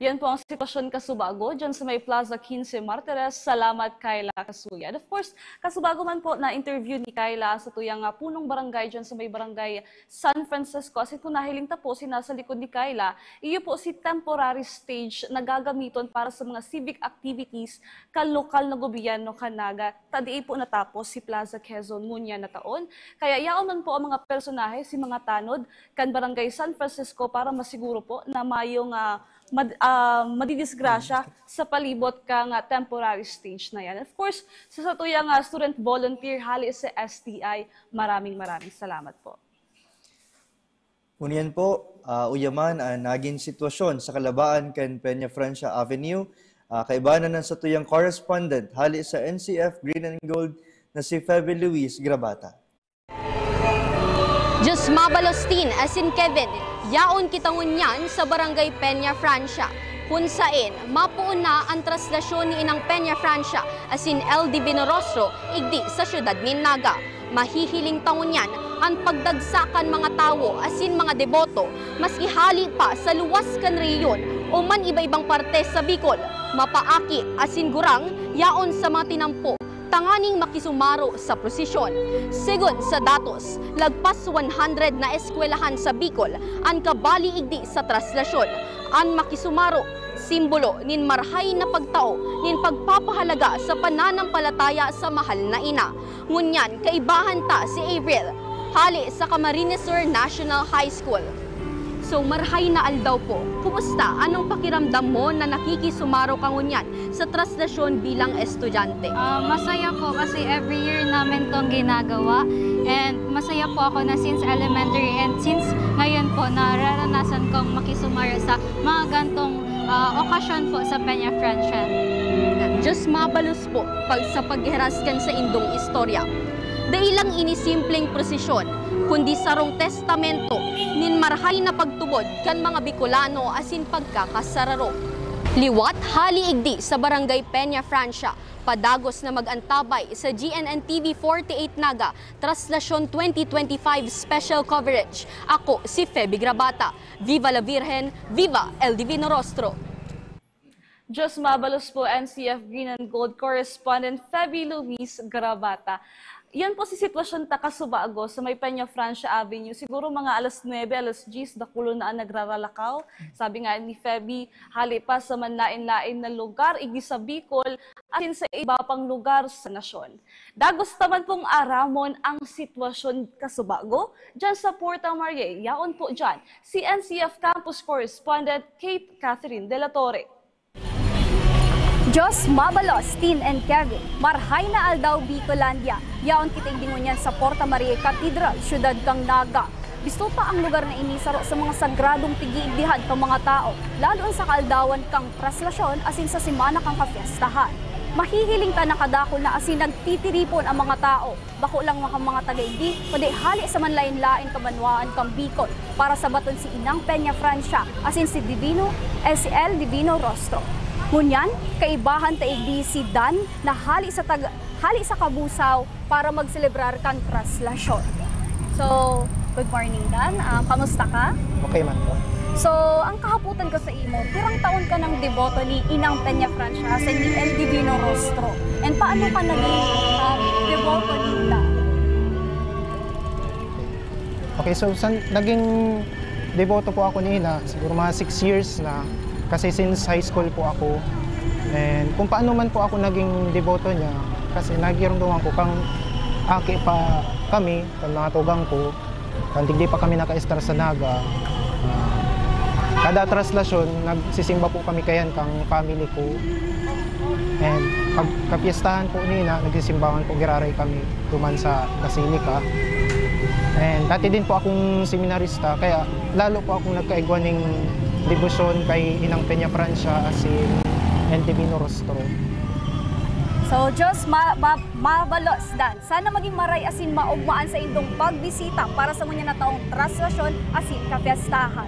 Yan po ang sitwasyon kasubago dyan sa may Plaza Quince Martires. Salamat, Kyla Casulia. And of course, kasubago man po na interview ni Kyla sa tuyang, ah, punong barangay dyan sa may barangay San Francisco. Asin kung nahiling ta po, si nasa likod ni Kyla, iyo po si temporary stage na gagamiton para sa mga civic activities kan lokal na gobyerno kan Naga. Ta dai po natapos si Plaza Quezon ngunyan na taon. Kaya yaon man po ang mga personahe, si mga tanod kan Barangay San Francisco para masiguro po na mayong, ah, mad-, ah, madidisgrasya sa palibot kan, ah, temporary stage na yan. Of course, sa satuyang, ah, student volunteer hali sa S T I, maraming, maraming salamat po. Ngunyan po, ah, uyaman an nagin sitwasyon sa kalabaan kan Peña Francia Avenue. Ah, kaibahan an satuyang correspondent hali sa N C F Green and Gold na si Feby Luis Grabata. Diyos mabalos tin, asin Kevin, yaon kita ngunyan sa Barangay Peña Francia, kun saen mapoon na an traslasyon ni Inang Peña Francia asin El Divino Rostro igdi sa siyudad nin Naga. Mahihiling ta ngunyan an pagdagsa kan mga tawo asin mga deboto, maski hali pa sa luwas kan rehiyon o man iba-ibang parte sa Bicol, mapaaki asin gurang yaon sa mga tinampo tanganing makisumaro sa prosesyon. Segun sa datos, lagpas one hundred na eskwelahan sa Bicol an kabali igdi sa traslasyon. An makisumaro, simbolo nin marhay na pagtao nin pagpapahalaga sa pananampalataya sa mahal na ina. Ngunyan, kaibahan ta si Avril, hale sa Camarines Sur National High School. So, marhay na aldaw po. Kumusta? Anong pakiramdam mo na nakikisumaro ka ngunyan sa traslasyon bilang estudyante? Ah, masaya po kasi every year namin tong ginagawa. And masaya po ako na since elementary and since ngayon po, nararanasan kong makisumaro sa mga gantong, ah, okasyon po sa Peña Francia. Diyos mabalos po pag sa paghiras kan sa indong istorya. Dai lang ini simpleng prosesyon, kundi sarong testamento nin marhay na pagtubod kan mga Bicolano asin pagkakasararo. Liwat hali igdi sa Barangay Peña Francia, padagos na mag-antabay sa G N N T V forty-eight Naga, Traslasyon twenty twenty-five Special Coverage. Ako si Feby Grabata. Viva la Virgen! Viva El Divino Rostro! Diyos mabalos po, N C F Green and Gold correspondent Feby Luis Grabata. Yan po si sitwasyon ta kasubago sa may Peña Francia Avenue. Siguro mga alas nuebe, alas diyes, dakulon na an nagraralakaw. Sabi nga ni Feby, hali pa sa manlaen-laen na lugar, igdi sa Bicol, asin sa iba pang lugar sa nasyon. Dagos ta man pong aramon ang sitwasyon kasubago diyan sa Porta Maria. Yaon po diyan si N C F Campus Correspondent Kate Catherine de la Torre. Diyos mabalos, Tin and Kevin. Marhay na aldaw, Bicolandia. Yaon kita igdi ngunyan sa Porta Maria Cathedral, siyudad kan Naga. Bisto pa ang lugar na ini saro sa mga sagradong pig-iigdihan kan mga tawo, lalo sa kaaldawan kan traslasyon asin sa semana kan kapyestahan. Mahihiling ta na kadakul na asin nagtitiripon ang mga tawo. Bako lang mga, mga taga-igdi, kundi hali sa manlaen-laen kabanwaan kan Bicol para sabaton si Inang Peña Francia asin si Divino, eh, si El Divino Rostro. Ngunyan, kaibahan ta igdi si Dan na hali sa tag-, hali sa Cabusao para magselebrar kan traslasyon. So, good morning, Dan. Ah, kamusta ka? Okay man po. So, ang kahapotan ko sa imo, pirang taon ka nang deboto ni Inang Peña Francia asin ni El Divino Rostro? And paano ka naging, ah, deboto ninda? Okay, so san, naging deboto po ako ni Ina, siguro mga six years na. Kasi since high school po ako, and kung paano man po ako naging deboto niya, kasi nagiramdaman ko kang aki pa kami, kan mga tugang ko, kan digdi pa kami nakaestar sa Naga, ah, kada traslasyon, nagsisimba po kami kayan kang family ko. And pag kapyestahan po nina, nagsisimbahan po giraray kami duman sa Basilica. And dati din po akong seminarista, kaya lalo po akong nagkaigwa ning debosyon kay Inang Peña Francia asin El Divino Rostro. So, Diyos ma-, ma-, mabalos, Dan. Sana maging maray asin maogmaan sa indong pagbisita para sa ngunyan na taong traslasyon asin kapyestahan.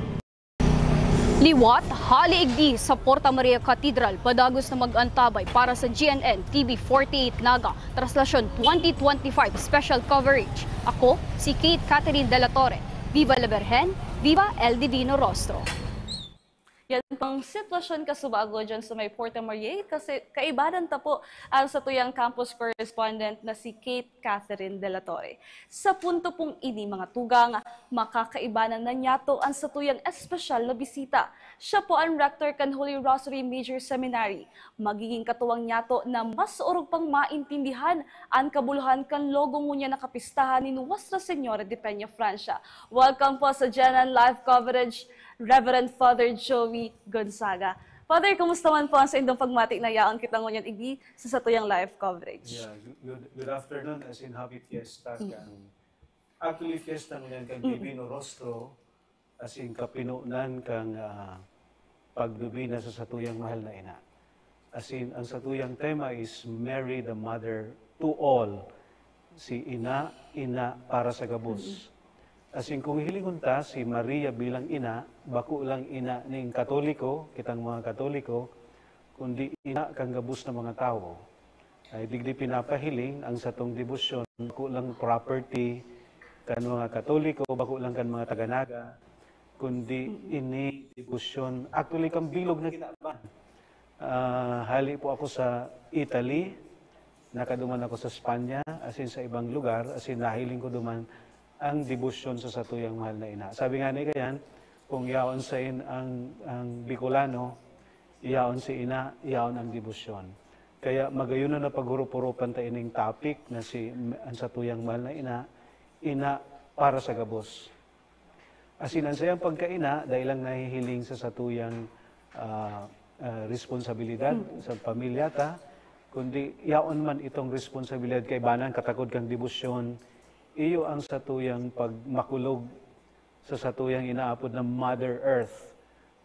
Liwat, hali igdi sa Porta Maria Cathedral, padagos na mag-antabay para sa G N N T V forty-eight Naga, Traslasyon twenty twenty-five Special Coverage. Ako, si Kate Catherine de la Torre. Viva la Virgen! Viva El Divino Rostro! Yan pang sitwasyon kasubago dyan sa may Porta Maria, kasi kaibanan ta po ang satuyang campus correspondent na si Kate Catherine de la Torre. Sa punto pong ini, mga tugang, makakaibanan na niyato ang satuyang espesyal na bisita. Siya po ang rector kan Holy Rosary Major Seminary. Magiging katuwang niyato na mas orog pang maintindihan an kabuluhan kan logo ngunyan na kapistahan ni Nuestra Señora de Peña Francia. Welcome po sa G N N Live Coverage, Reverend Father Joey Gonzaga. Father, kumusta man po ang saindong pagmati na yaon kita ngunyan igdi sa satuyang live coverage? Yeah, good, good afternoon, asin happy fiesta kan, actually, fiesta ngunyan kan Divino Rostro, asin kapinonan kan, ah, pagdobina sa satuyang mahal na ina. Asin ang satuyang tema is Mary the Mother to All. Si ina, ina para sa gabos. Asin kung hihilingon ta si Maria bilang ina, bako lang ina ning Katoliko, kitang mga Katoliko, kundi ina kan gabos na mga tawo. Ay digdi pinapahiling ang satong debosyon, bako lang property kan mga Katoliko, bako lang kan mga taga-Naga, kundi ini debosyon, actually, kan bilog na kinaban. Ah, hali po ako sa Italy, nakaduman ako sa Espanya, asin sa ibang lugar, asin nahiling ko duman ang debosyon sa satuyang mahal na ina. Sabi nga ni kayan, kung yaon sain ang, ang Bicolano, yaon si ina, yaon ang debosyon. Kaya magayon na napaghurup-hurupan ta ining topic na si, ang satuyang mahal na ina, ina para sa gabos. Asin ang sayang pagkaina, dai lang nahihiling sa satuyang, ah, ah, responsabilidad sa pamilya ta, kundi yaon man itong responsabilidad kaibanan katakod kang debosyon, iyo ang satuyang pagmakulog sa satuyang inaapod na Mother Earth.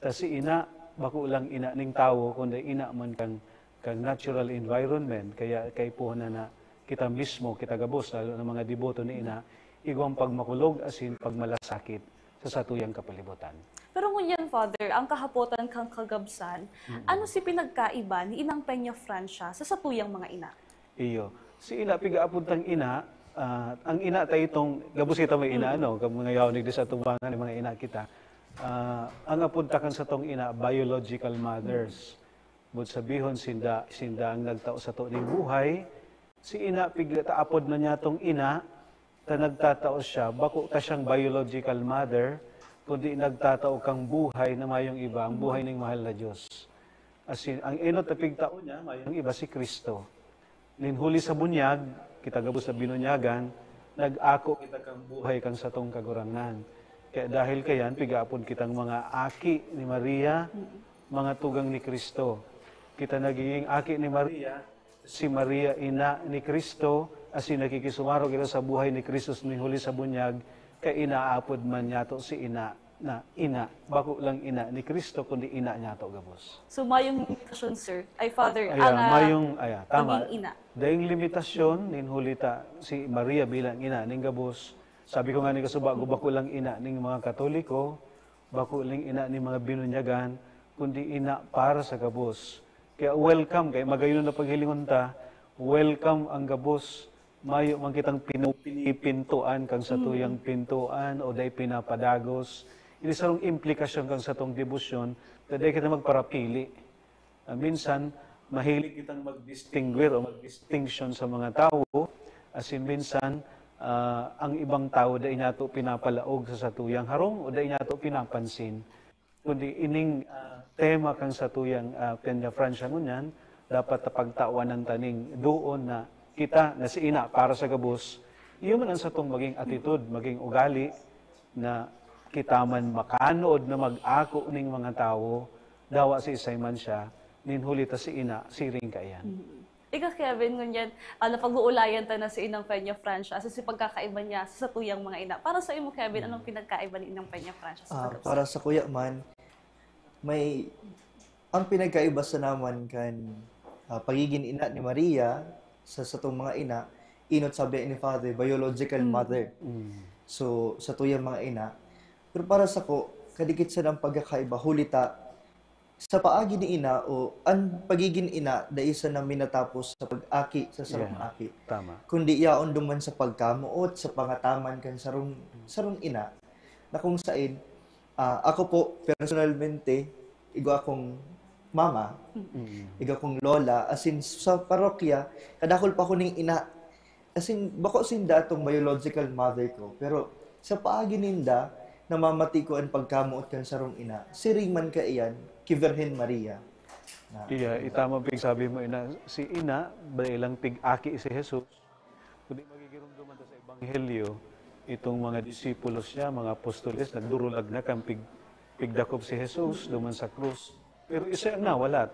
Ta si ina, bako lang ina ning tawo, kundi ina man kang, kang natural environment. Kaya kaipuhan na, na kita mismo, kita gabos, lalo na mga deboto ni ina, igwang pagmakulog asin pagmalasakit sa satuyang kapalibutan. Pero ngunyan, Father, ang kahapotan kan kagabsan, ano si pinagkaiba ni Inang Peña Francia sa satuyang mga ina? Iyo. Si ina, piga apod tang ina, ah, ang ina ta itong, gabos kita may ina, ano, kag mga yaon digdi sa atubangan, mga ina kita. Ah, ang apod ta kan satong ina, biological mothers. Bud sabihon, sinda, sinda ang nagtao sato ning buhay. Si ina, piga ta apod na niya tong ina, ta nagtatao siya, bako ta siyang biological mother, kundi nagtatao kang buhay na mayong iba, ang buhay ning mahal na Diyos. Asin, ang enot na pigtao niya, mayong iba si Cristo. Nin huli sa bunyag, kita gabos na binunyagan, nag-ako kita kang buhay kang satong Kagurangnan. Kaya dahil kayan, piga apod kitang mga aki ni Maria, mga tugang ni Cristo. Kita nagiging aki ni Maria, si Maria ina ni Cristo, asin nakikisumaro kita sa buhay ni Cristo nin huli sa bunyag, kaya inaapod man niyato si ina na ina, bako lang ina ni Cristo, kundi ina niyato gabos. So, mayong limitasyon, sir. Ay, Father, Aya, ang ah, mayong, aya, tama. pagiging ina. Dayong limitasyon, nin huli ta si Maria bilang ina ning gabos. Sabi ko nga ni kasubago, bako lang ina ning mga Katoliko, bako lang ina ning mga binunyagan, kundi ina para sa gabos. Kaya welcome, kaya magayon na paghilingon ta, welcome ang gabos. Mayo man kitang pinu-, pinipintuan kang satuyang pintuan o dai pinapadagos. Ini sarong implikasyon kang satong debosyon, na dai kita magparapili. Ah, minsan, mahilig kitang mag-distinguir o mag-distinction sa mga tawo, asin minsan, ah, ang ibang tawo dai niyato pinapalaog sa satuyang harong o dai niyato pinapansin. Kundi ining, ah, tema kan satuyang, ah, Peña Francia ngunyan, dapat ta pagtawanan ta ning doon na kita na si ina para sa gabos, iyo man ang satong maging attitude, maging ugali, na kita man makanood na mag-ako ning mga tawo, dawa si isay man siya, nin huli ta si ina, siring kaiyan. Ika, Kevin, ngunyan, ah, napag-uulayan ta na si Inang Peña Francia, asin si pagkakaiba niya sa satuyang mga ina. Para sa imo, Kevin, anong pinagkaiba ni Inang Peña Francia sa Ah, kagabsan? Para sa kuya man, may ang pinagkaiba sa naman kan ah, pagiging ina ni Maria sa satong mga ina, inot sabi ni Father, biological mother. So, sa tuyang mga ina. Pero para sa ko, kadikit sa nang pagkakaiba, huli ta, sa paagi ni ina o ang pagiging ina, dai sa nang minatapos sa pag-aki sa sarong Yeah. aki. Tama. Kundi yaon duman sa pagkamoot, sa pangataman kan sarong, sarong ina, na kung sain, ah, ako po, personalmente, igwa akong mama, igwa akong lola, asin sa parokya, kadakul pa ko ning ina, asin bako sinda atong biological mother ko, pero sa paagi ninda, namamati ko an pagkamoot kan sarong ina, siring man kaiyan ki Virgen Maria. Na, Iya, itama pigsabi mo, ina. Si ina, dai lang pig-aki si Jesus. Kundi magigiromdoman ta sa Ebanghelyo, itong mga disipulos niya, mga apostoles, nagdurulag na kan pig, pigdakop si Jesus duman sa krus. Pero isa ang nawalat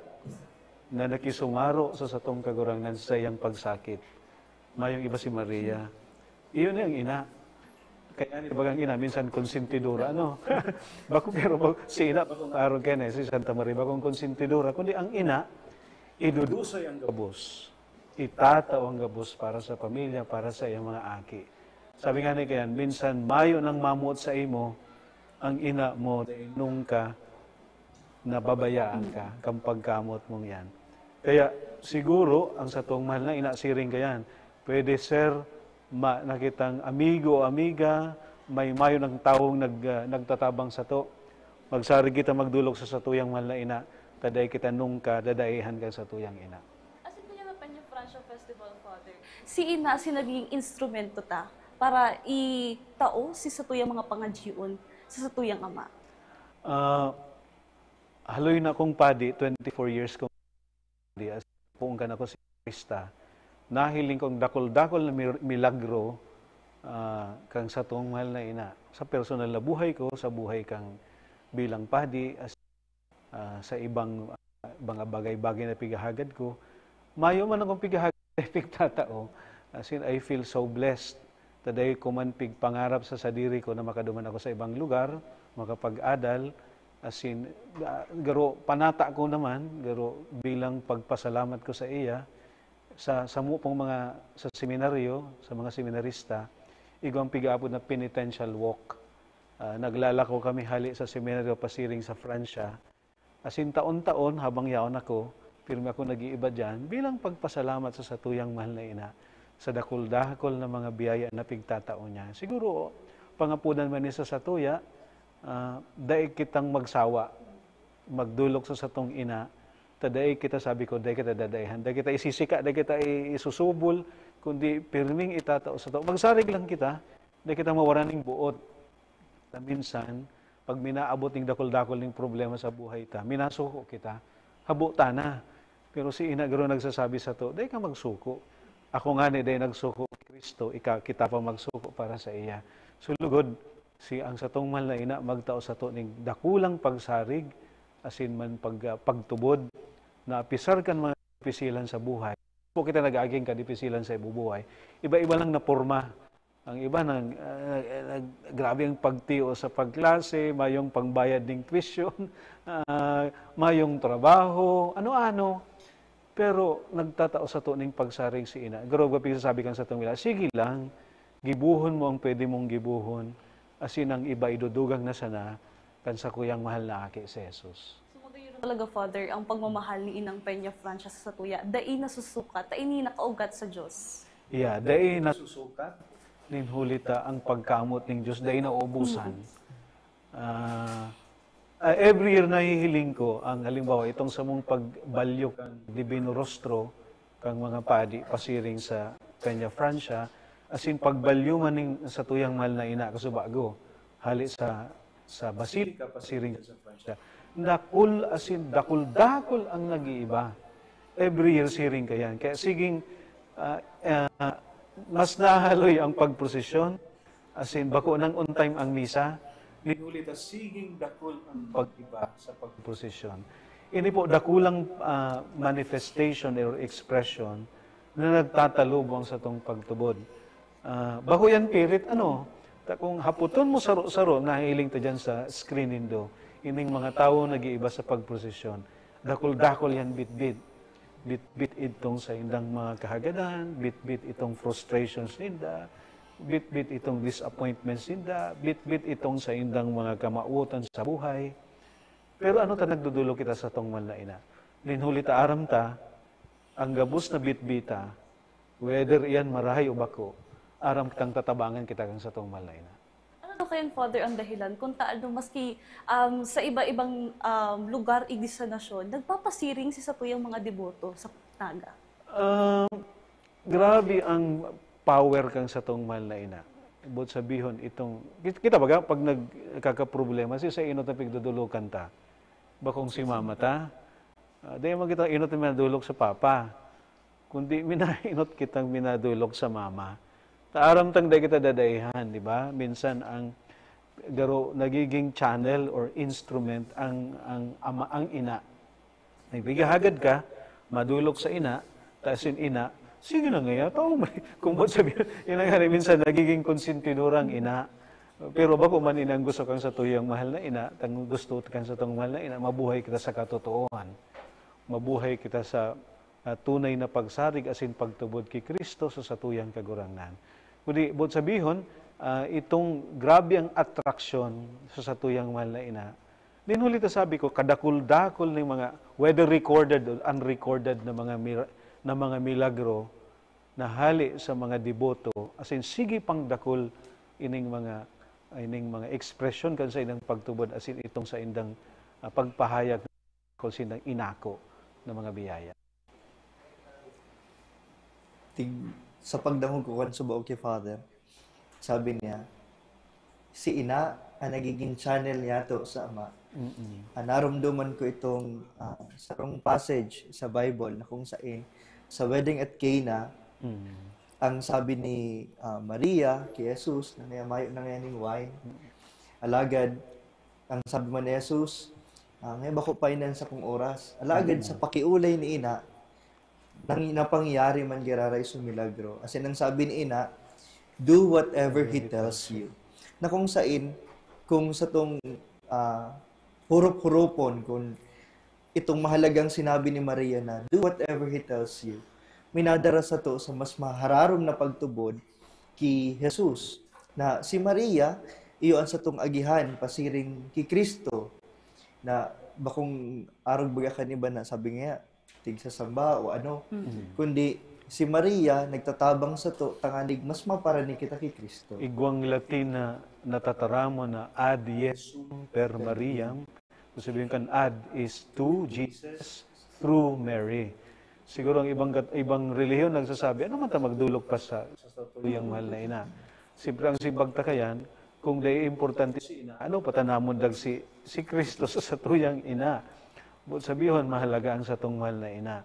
na nakisumaro sa satong Kagurangnan sa iyang pagsakit. Mayong iba si Maria. Iyon ang ina. Kaya ni bagang ina, minsan konsentidora, ano? Bako, pero bako, si ina, bakong aron kaya na, si Santa Maria, bakong konsentidora. Kundi ang ina, idudusoy ang gabos. Itatao ang gabos para sa pamilya, para sa iyang mga aki. Sabi nga ni kayan, minsan mayo nang mamuot sa imo, ang ina mo, dai nungka nababayaan ka, kan pagkamot mong yan. Kaya, siguro, ang satong mahal na ina, siring kayan, pwede, sir, ma, nakitang amigo o amiga, may mayo ng tawong nag, ah, nagtatabang sato. Magsarig kita magdolok sa satuyang mahal na ina, ta dai kita nungka dadaihan kan satuyang ina. Asin kaya nga Peña Francia Festival, Father, si ina, si naging instrumento ta para itao si satuyang mga pangadyion sa satuyang ama. Ah, haloy na kong padi, twenty-four years kong padi, as poon kan ako si Krista. Nahiling kong dakol-dakol na mir-, milagro, ah, kang satong mahal na ina. Sa personal na buhay ko, sa buhay kang bilang padi, as, ah, sa ibang, ah, mga bagay-bagay na pighahagad ko, mayo man akong pighahagad na pigtatao. As in, I feel so blessed. Ta dai ko man pigpangarap sa sadiri ko na makaduman ako sa ibang lugar, makapag-adal. As in, ah, garo, panata ko naman, garo bilang pagpasalamat ko sa iya, sa, sa mu pong mga, sa seminaryo, sa mga seminarista, igwang pigaapod na penitential walk. Ah, naglalako kami hali sa seminaryo pasiring sa Francia. As in, taon-taon, habang yaon ako, pirmi ako nag-iiba diyan bilang pagpasalamat sa satuyang mahal na ina, sa dakul-dakul na mga biyaya na pigtatao niya. Siguro, pangapudan man ni sa satuya, ah, dai kitang magsawa, magdolok sa satong ina, ta dai kita, sabi ko, dai kita dadaihan, dai kita isisika, dai kita i-, isusubol, kundi pirming itatao sato. Magsarig lang kita, dai kita mawaran ning buot. Ta minsan, pag minaabot ning dakul-dakul ning problema sa buhay ta, minasuko kita, habo ta na. Pero si ina garo nagsasabi sato, "Dai ka magsuko. Ako ngani dai nagsuko ki Cristo, ika, kita pa magsuko para sa iya." So, lugod, si, ang satong mahal na ina magtao sato ning dakulang pagsarig, asin man pag, ah, pagtubod, na apisar kan mga dipisilan sa buhay, po kita nag-aaging kadipisilan sa ibubuhay, iba-iba lang na porma. Ang iba nag, ah, nag, grabe ang pagtiyo sa pagklase, mayong pangbayad ning tuition, ah, mayong trabaho, ano-ano. Pero nagtatao sato ning pagsarig si ina. Garo gwa pigsasabi kan satong ina, "Sige lang, gibohon mo ang pwede mong gibohon, asin ang iba idudugang na sana kan sakuyang mahal na aki, si Jesus." So, magayon talaga, Father, ang pagmamahal ni Inang Peña Francia sa satuya, dai nasusukat, ta ini nakaugat sa Diyos. Yeah, dai nasusukat, nin huli ta ang pagkamoot ning Diyos, dai nauubusan. Ah, ah, every year nahihiling ko ang, halimbawa, itong samong pagbalyo kan Divino Rostro, kang mga padi pasiring sa Peña Francia, asin pagbalyo man ning satuyang mahal na ina, kasubago, hali sa, sa Basilica pasiring sa Francia. Dakul, asin dakul-dakul ang nag-iiba. Every year siring kayan. Kaya siging, ah, ah, mas nahaloy ang pagprosesyon, asin bako nang on time ang misa, nin huli ta siging dakul ang pag-iba sa pagprosesyon. Ini po dakulang, ah, manifestation or expression na nagtatalubong satong pagtubod. Ah, bako yan pirit, ano, ta kung haputon mo saro-saro, nahiling ta dyan sa screen nindo, ining mga tawo nag-iiba sa pagprosesyon. Dakul-dakul yan bitbit. Bitbit itong saindang mga kahagadan, bitbit itong frustrations ninda, bitbit itong disappointments ninda, bitbit itong saindang mga kamawotan sa buhay. Pero ano ta nagdodolok kita satong mahal na ina? Nin huli ta aram ta, ang gabos na bitbita, whether iyan marahay o bako, aram kitang tatabangan kita kan satong mahal na ina. Ano daw kayan, Father, ang dahilan kung ta, ano, maski, um, sa iba-ibang, um, lugar, igdi sa nasyon, nagpapasiring si satuyang mga deboto sa Naga? Um, grabe ang power kan satong mahal na ina. Boot sabihon, itong, kit-, kita baga, pag nagkakaproblema, si sa inot na pigdodolokan ta, bakong si mama ta, ah, di man kita inot na minadolok sa papa, kundi minainot kitang minadolok sa mama. Ta aram tang dai kita dadaihan, di ba? Minsan ang garo nagiging channel or instrument ang, ang ama, ang ina. Nagbigahagad ka, madolok sa ina, ta asin ina, sige na ngaya, tao mo. Kung ba't sabi, yun ang nga, minsan nagiging konsentidora ang ina. Pero bako man ini ang gusto kang satuyang mahal na ina, tang gusto kang satong mahal na ina, mabuhay kita sa katotoohan. Mabuhay kita sa, ah, tunay na pagsarig asin pagtubod ki Cristo sa satuyang Kagurangnan. Kundi, boot sabihon, ah, itong grabe ang atraksyon sa satuyang mahal na ina, nin huli ta sabi ko, kadakul-dakul ning mga, whether recorded or unrecorded na mga mira-, na mga milagro na hale sa mga deboto, asin sige pang dakul ining mga, ining mga ekspresyon kan saindang pagtubod, asin itong saindang, ah, pagpahayag kung saindang inako na mga biyaya. Tig-, sa pagdangog ko kan subaog ki Father, sabi niya, si ina ang nagiging channel niyato sa ama. Mm-mm. Ah, naromdoman ko itong, ah, sarong passage sa Bible na kung sain, sa wedding at Cana, Mm. Ang sabi ni, ah, Maria ki Jesus, na ngaya mayo na ngayan ning wine. Alagad, ang sabi man ni Jesus, ah, "Ngaya bako pa inan sa kong oras." Alagad sa pakiolay ni ina, nang napangyari man giraray sa milagro. As in, ang sabi ni ina, "Do whatever he tells you." Na kung sain, kung satong, ah, hurop-huropon, kung itong mahalagang sinabi ni Maria na, "Do whatever he tells you," minadara sato sa mas mahararom na pagtubod ki Jesus, na si Maria, iyo an satong agihan pasiring ki Cristo, na bakong arog baga kan iba na sabi nga, tigsasamba o ano, kundi si Maria nagtatabang sato tanganing mas maparani kita ki Cristo. Igwang Latin na natataramon na ad Jesum per Mariam, kung sabihin kan ad is to Jesus through Mary. Siguro ang ibang kat-, ibang relihiyon nagsasabi, "Ano man ta magdolok pa sa, sa satuyang mahal na ina?" Siyempre, ang simbag ta kayan, kung dai importante si ina, ano pa ta namundag si, si Cristo sa satuyang ina? Boot sabihon, mahalaga ang satong mahal na ina.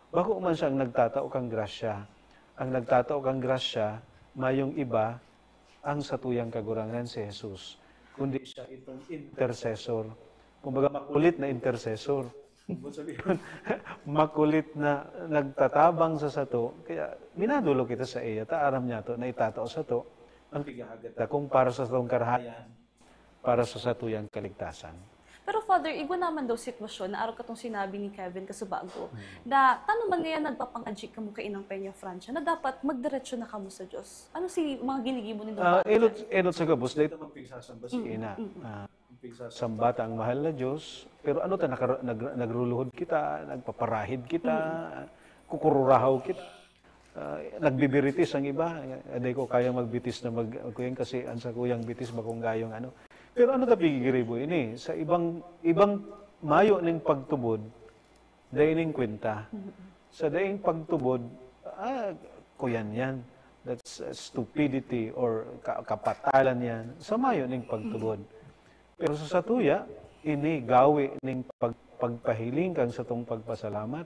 Bako man siya ang nagtatao kan grasya. Ang nagtatao kan grasya, mayong iba, ang satuyang Kagurangnan si Jesus, kundi siya itong intercessor. Kumbaga, makulit na intercessor. Ibig sabihin, makulit na nagtatabang sa sato, kaya minadolo kita sa iya, ta aram niya to, na itatao sato ang pighahagad ta kung para sa satong karahayan, para sa satuyang kaligtasan. Pero Father, igwa naman daw sitwasyon na arog katong sinabi ni Kevin kasubago, na tano man ngayon nagpapangadji kamo kay Inang Peña Francia, na dapat magdiretso na kamo sa Diyos. Ano si mga ginigibo nindo Ah, para enot, dyan? Enot sa gabos, dahil ito magpigsasamba si Mm, Ina. mm. Ah, pigsasamba ta ang mahal na Diyos, pero ano ta, nakar-, nag-, nagruluhod kita, nagpaparahid kita, kukururahaw kita, ah, nagbibiritis ang iba. Aday ko kayang magbitis na mag-, kuyan kasi ang sa kuyang bitis bakong gayong ano. Pero ano ta pigigiribo ini? Sa ibang, ibang mayo ning pagtubod, dai ning kwenta. Sa daing pagtubod, ah, kuyan yan. That's uh, stupidity or ka-, kapatalan yan. Sa mayo ning pagtubod. Pero sa satuya, ini gawi ning pag-, pagpahiling kan satong pagpasalamat.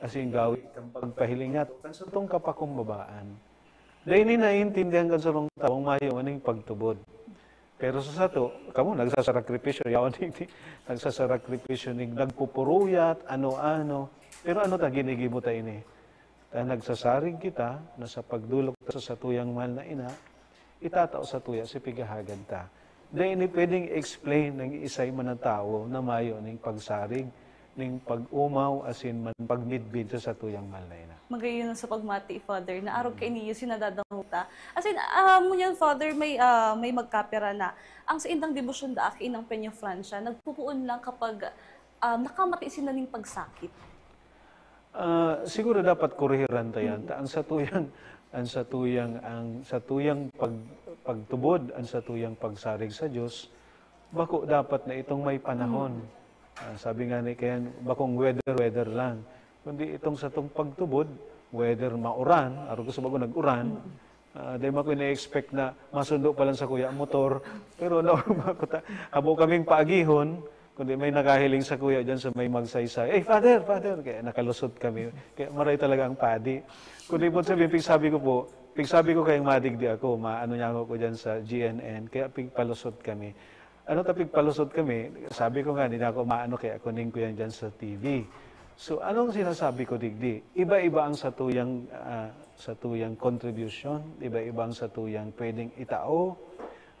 Asin gawi kan pagpahiling nato kan satong kapakumbabaan. Dai ni naiintindihan kan sarong tawo ang mayo ning pagtubod. Pero sa sato, kamo nagsasakripisyo, yaon digdi, nagsasakripisyo ning nagpupuruyat, ano-ano. Pero ano ta, ginigibo ta ini? Ta nagsasarig kita na sa pagdolok ta sa satuyang mahal na ina, itatao satuya si pighahagad ta. Dai ini pwedeng i-explain ng isay man na tawo na mayo ning pagsarig, ning pag-omaw, asin man pagmidbid sa satuyang mahal na ina. Magayon sa pagmati, Father, na arog kaini si nadadangog ta. Asin, ah, ngunyan, Father, may, ah, may magkapira na ang saindang debosyon daa ki Inang Peña Francia, nagpupoon lang kapag, ah, nakamati sinda ning pagsakit. Ah, siguro dapat kurihiran ta yan. Ta ang satuyang, ang satuyang, ang satuyang pag-, pagtubod, ang satuyang pagsarig sa Diyos, bako dapat na itong may panahon. Ah, sabi nga ni Ken, bakong weather-weather lang. Kundi itong satong pagtubod, weather mauran, arog kasubago nag-uran, ah, dai man ko ina-expect na masundo pa lang sakuya ang motor. Pero naorma ko ta, habo kaming paagihon, kundi may nakahiling sakuya diyan sa may Magsaysay, "Hey, Father, Father!" Kaya nakalusot kami. Kaya maray talaga ang padi. Kundi po sabi, pigsabi ko po, pigsabi ko kayong madigdi ako, maano niya ako ko diyan sa G N N, kaya pigpalusot kami. Ano ta pigpalusot kami, sabi ko nga, "Di na ako maano, kaya kunin ko yan dyan sa T V." So, anong sinasabi ko digdi? Iba-iba ang satuyang, ah, satuyang contribution, iba-iba ang satuyang pwedeng itao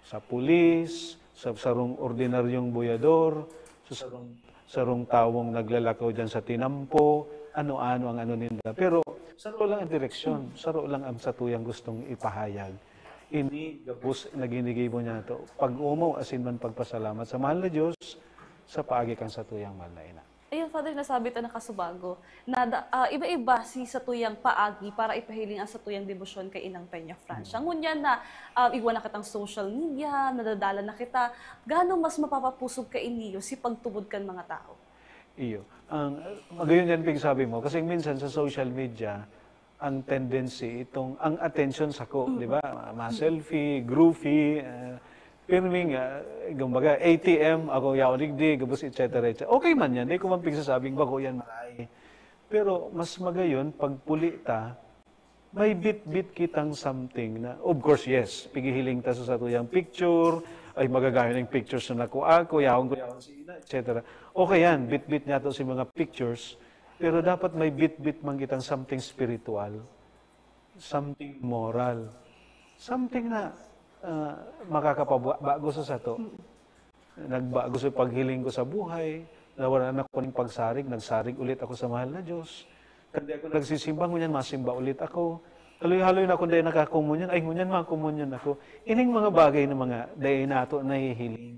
sa pulis, sa sarong ordinaryong buyador, sa sarong, sarong tawong naglalakaw dyan sa tinampo, ano-ano ang ano ninda. Pero saro lang ang direksyon, saro lang ang satuyang gustong ipahayag. Ini gabos na ginigibo niya to, pag-omaw asin man pagpasalamat sa mahal na Diyos sa paagi kan satuyang mahal na ina. Ayun, Father, nasabi ta na kasubago na da-, ah, iba-iba si satuyang paagi para ipahiling ang satuyang debosyon kay Inang Peña Francia. Mm. Ngunyan na, ah, igwa na kitang social media, nadadala na kita, gaano mas mapapapusog kainiyo si pagtubod kan mga tao? Iyo. Ang, magayon yan pigsabi mo, kasi minsan sa social media, ang tendency, itong, ang attention sako, di ba? Ma-, ma-selfie, groovy, ah, pirming, ah, kumbaga, A T M, ako yaon digdi, gabos, et cetera, et cetera. Okay man yan, di ko man pigsasabing bako yan maray. Pero mas magayon, pagpuli ta, may bit-bit kitang something na, of course, yes, pighihiling ta sa satuyang picture, ay magagayon ang pictures na nakuha ko, yaon ko, yaon si ina, et cetera. Okay yan, bit-bit niya to si mga pictures, pero dapat may bit-bit man kitang something spiritual, something moral, something na uh, makakapabago sa sato. Nagbago sa paghiling ko sa buhay, nawala na ako ning pagsarig, nagsarig ulit ako sa mahal na Diyos. Kan di ako nagsisimba, ngunyan masimba ulit ako. Haloy-haloy na akong dai nakakomunyon, ay ngunyan makomunyon ako. Ining mga bagay na mga dai nato nahihiling.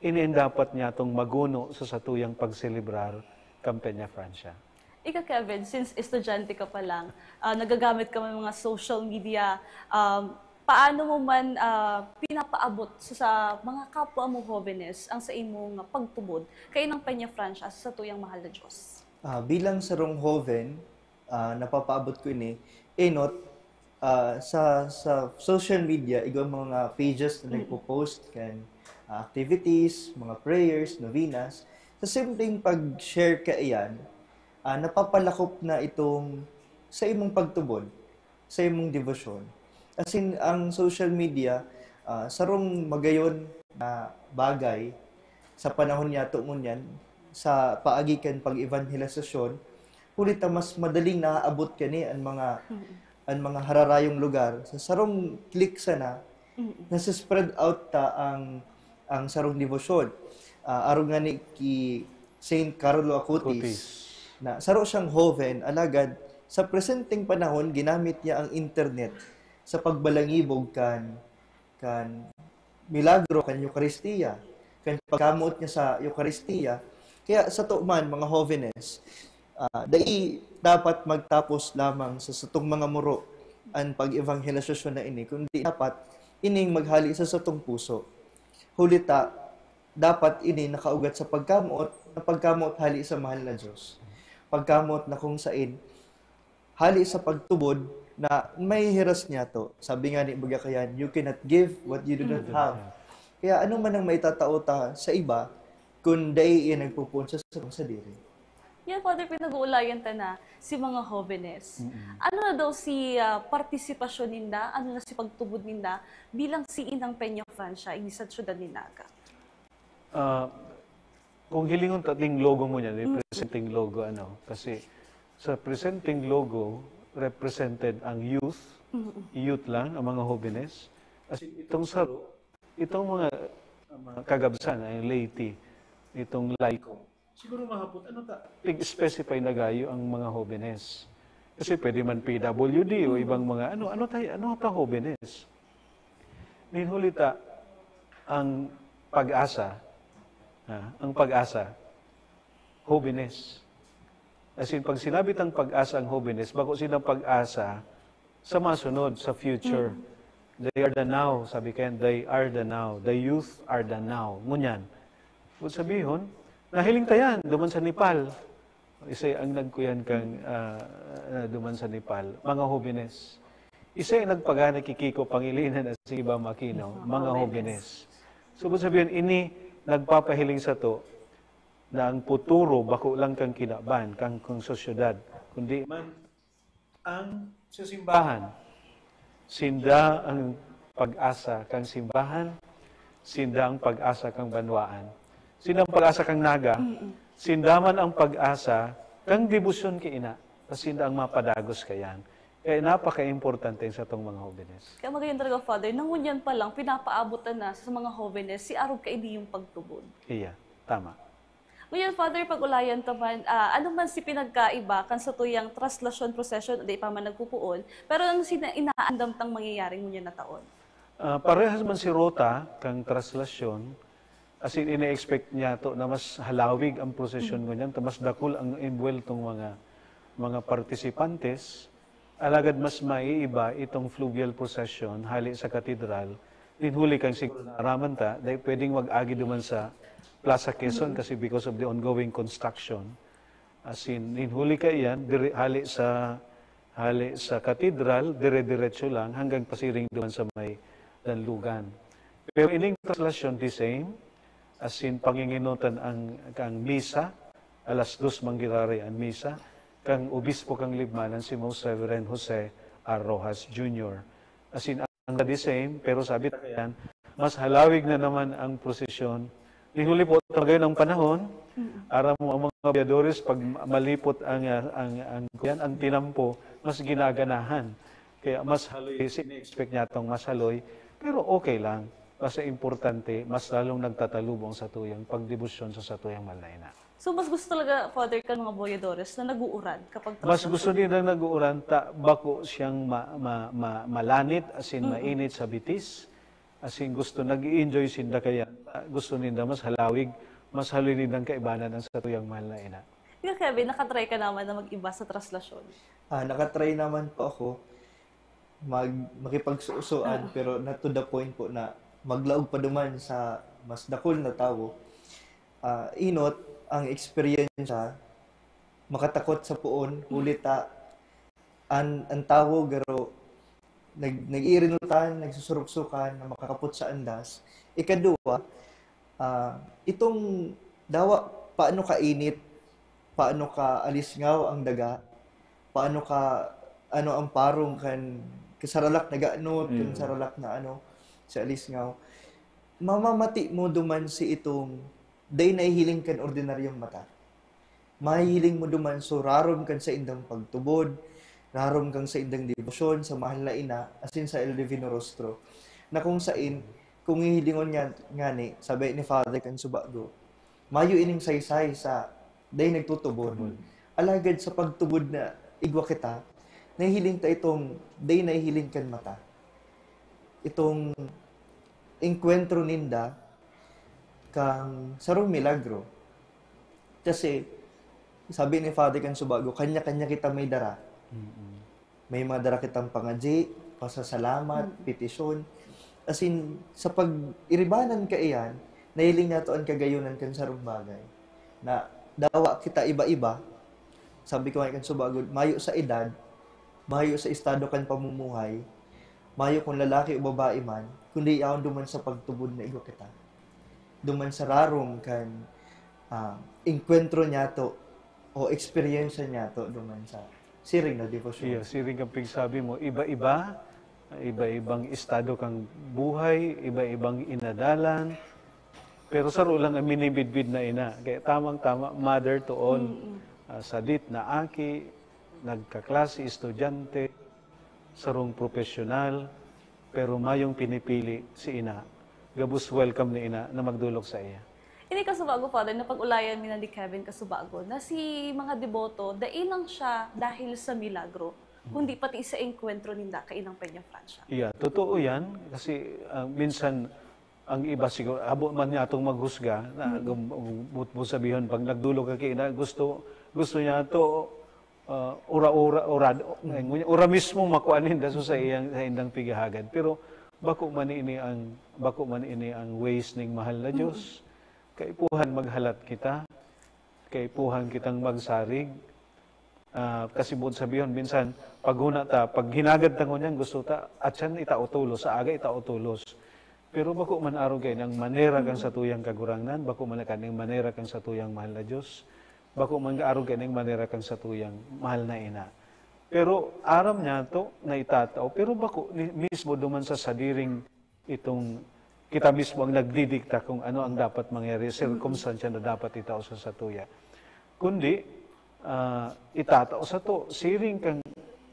Ini ang dapat niya tong maguno sa satuyang pagselebrar kan Peña Francia. Ika, Kevin, since estudyante ka pa lang, ah, nagagamit ka man mga social media, um, paano mo man, ah, pinapaabot sa, sa mga kapwa mo hobenes ang sa imong pagtubod kay nang Peña Francia sa satuyang mahal na Diyos? Ah, bilang sarong hoven, ah, napapaabot ko ini, enot, ah, sa, sa social media, igwang mga pages na Mm. nagpo-post kan, ah, activities, mga prayers, novenas. Sa simpleng pag-share kaiyan, ah, napapalakop na itong sa imong pagtubod, sa imong debosyon. As in, ang social media, ah, sarong magayon na bagay sa panahon niyato ngunyan, sa paagi kan pag-evanhelisasyon, huli ta mas madaling naaabot kani an mga, Mm. an mga hararayong lugar. Sa sarong click sana, Mm. nasa-spread out ta ang, ang sarong debosyon. Ah, arog ngani ki Saint Carlo Acutis, Acutis. na saro siyang hoven, alagad sa presenteng panahon, ginamit niya ang internet sa pagbalangibog kan, kan milagro, kan Eukaristia, kan pagkamoot niya sa Eukaristia. Kaya sato man, mga hovenes, ah, dai dapat magtapos lamang sa satong mga muro an pag-evangelisasyon na ini, kundi dapat ining maghali sa satong puso. Huli ta, dapat ini nakaugat sa pagkamoot, na pagkamoot hali sa mahal na Diyos. Pagkamoot na kung sain, hali sa pagtubod na mahihiras niyato. Sabi nga ni Bagakayan, "You cannot give what you do not have." Kaya ano man ang maitatao ta sa iba, kung dai iyan nagpupuon sa sarong sadiri? Yan, Father, pinag-uulayan ta na si mga hobenes. Mm-mm. Ano na daw si, ah, partisipasyon ninda? Ano na si pagtubod ninda bilang si Inang Peña Francia, ini sa siyudad ni Naga? Ah, kung hilingon ta, ning logo mo niyan, Mm. representing logo, ano? Kasi sa presenting logo, represented ang youth, Mm. youth lang, ang mga hobenes. As in, itong saro, itong mga, mga kagabsan, ay laity, itong laiko. Siguro mahapot, ano ta? Pig-specify na gayo ang mga hobenes. Kasi pwede man P W D o Mm. ibang mga ano, ano tayo, ano ta hobenes? Nin huli ta, ang pag-asa, ah, ang pag-asa, hobenes. As in, pag sinabi tang pag-asa ang hobenes, bako silang pag-asa sa masunod, sa future. Mm. They are the now, sabi kayan, they are the now. The youth are the now. Ngunyan. Kung sabihon, nahiling ta yan, duman sa Nepal. Isa ang nagkuyan kang, ah, na duman sa Nepal. Mga hobenes. Isa ang nagpagana ki Kiko Pangilinan at si Iba Makino. Mga Mga hobenes. hobenes. So, ibig sabihin, ini nagpapahiling sato na ang puturo bako lang kang kinaban, kang, kang sosyedad, kundi man ang sa simbahan. Sinda ang pag-asa kang simbahan, sinda ang pag-asa kang banwaan, sinda ang pag-asa kang Naga, Mm-mm. sinda man ang pag-asa kang debosyon kay ina, ta sinda ang mapadagos kayan. Kaya napaka-importante sa atong mga hobenes. Kaya magayon talaga, Father, na ngunyan pa lang, pinapaabot na sa mga hobenes si arog kaini yung pagtubod. Iya, tama. Ngunyan, Father, pag-ulayan ta man, ah, ano man si pinagkaiba kan satuyang traslasyon procession, dai pa man nagpupuon, pero ano si na-, inaandam tang mangyayari ngunyan na taon? Ah, parehas man si rota kang traslasyon, as in, ine-expect niyato na mas halawig ang prosesyon Mm. ngunyan, ta mas dakul ang embuweltong mga, mga partisipantes. Alagad mas maiiba itong fluvial procession hale sa katedral. Nin huli kan siguro naaraman ta, dai pwedeng mag-agi duman sa Plaza Quezon Mm. kasi because of the ongoing construction. As in, nin huli kaiyan, dire-, hale sa, hale sa katedral, dire-diretso lang hanggang pasiring duman sa may Danlugan. Pero ining traslasyon, the same, as in, panginginotan ang, ang misa, alas dos mangyayari ang misa, kang obispo kang Libmanan, si Most Reverend Jose R. Roxas Junior. As in, ang the same, pero sabi ta kaiyan, mas halawig na naman ang prosesyon. Ni huli po, tagayon ang panahon, aram mo, ang mga boyadores, pag malipot ang, ah, ang, ang, kuyan, ang tinampo, mas ginaganahan. Kaya mas haloy, si-expect niya tong mas haloy, pero okay lang. Basta importante, mas lalong nagtatalubong sa tuyang pagdebosyon sa satuyang mahal na ina. So, mas gusto talaga, Father, kan mga boyadores na nag-uuran kapag Mas gusto nila nag-uuran, ta bako siyang ma-, ma-, ma-, malanit, as in, mainit sa bitis. As in, gusto, nag-i-enjoy sinda kaya, ah, gusto ninda mas halawig, mas haloy nindang kaibanan ang satuyang mahal na ina. Ikaw, Kevin, nakatry ka naman na mag-iba sa traslasyon? Ah, nakatry naman po ako mag-, makipagsusuan, pero not to the point po na maglaog pa duman sa mas dakul na tawo. Ah, inot ang eksperyensya, makatakot sa poon, huli ta an, an tawo garo nag-, nag-iirinutan, nagsusuruksukan na makakapot sa andas. Ikaduwa, ah, itong dawa, paano kainit, paano kaalisngaw ang daga, paano ka, ano, ang parong kan, kan saralak na ganot, kan saralak na, ano, sa alisngaw. Mamamati mo duman si itong dai nahihiling kan ordinaryong mata. Mahihiling mo duman, so, rarom kan saindang pagtubod, rarom kan saindang debosyon sa mahal na ina, asin sa El Divino Rostro, na kung sain, kung hihilingon nga, ngani, sabi ni Father kan subago, mayo ining saysay sa dai nagtutubod. Alagad sa pagtubod na igwa kita, nahihiling ta itong dai nahihiling kan mata. Itong engkwentro ninda kan sarong milagro. Kasi, sabi ni Father kan subago, kanya-kanya kita may dara. May mga dara kitang pangadyi, pasasalamat, petisyon. As in, sa pag-iribanan kaiyan, nahiling nato an kagayonan kan sarong bagay. Na dawa kita iba-iba, sabi ko nga kan subago, mayo sa edad, mayo sa estado kan pamumuhay, mayo kung lalaki o babae man, kundi yaon duman sa pagtubod na igwa kita. Duman sa rarom kan, ah, engkwentro niyato o eksperyensya niyato duman sa siring na debosyon. Iya, siring kan pigsabi mo, iba-iba, iba-ibang estado kan buhay, iba-ibang inadalan, pero saro lang ang minibidbid na ina. Kaya tamang-tama, mother to all, ah, sadit na aki, nagkaklase, estudyante, sarong propesyonal, pero mayong pinipili si ina. Gabos welcome ni ina na magdolok saiya. Ini kasubago, Father, napag-ulayan mi na ni Kevin kasubago na si mga deboto, dai lang siya dahil sa milagro, kundi pati sa engkwentro ninda kainang Peña Francia. Yeah, totoo yan. Kasi, ah, minsan, ang iba siguro, habo man niya atong maghusga, na gum-, gum-, gum-, sabihon, pag nagdolok ka kaina, gusto, gusto niya to, ah, ura-ura, ura, ngunyan, ura mismo makua ninda so sa iyang, sa indang pighahagad. Pero bako man ini ang, bako man ini ang ways ning mahal na Diyos. Kaipuhan maghalat kita, kaipuhan kitang magsarig. Ah, kasi buot sabihon, minsan, paghuna ta, pag hinagad ta ngunyan, gusto ta, atyan itao tolos, sa aga itao tolos. Pero bako man arog kaini ang manera kan satuyang Kagurangnan, bako man kaini ang manera kan satuyang mahal na Diyos, bako man arog kaini ang manera kan satuyang mahal na ina. Pero aram niya to na itatao, pero bako ni, mismo duman sa sadiring itong kita mismo ang nagdidikta kung ano ang dapat mangyari, sirkumstansya na dapat itao sa satuya. Kundi, ah, itatao sato, siring kang,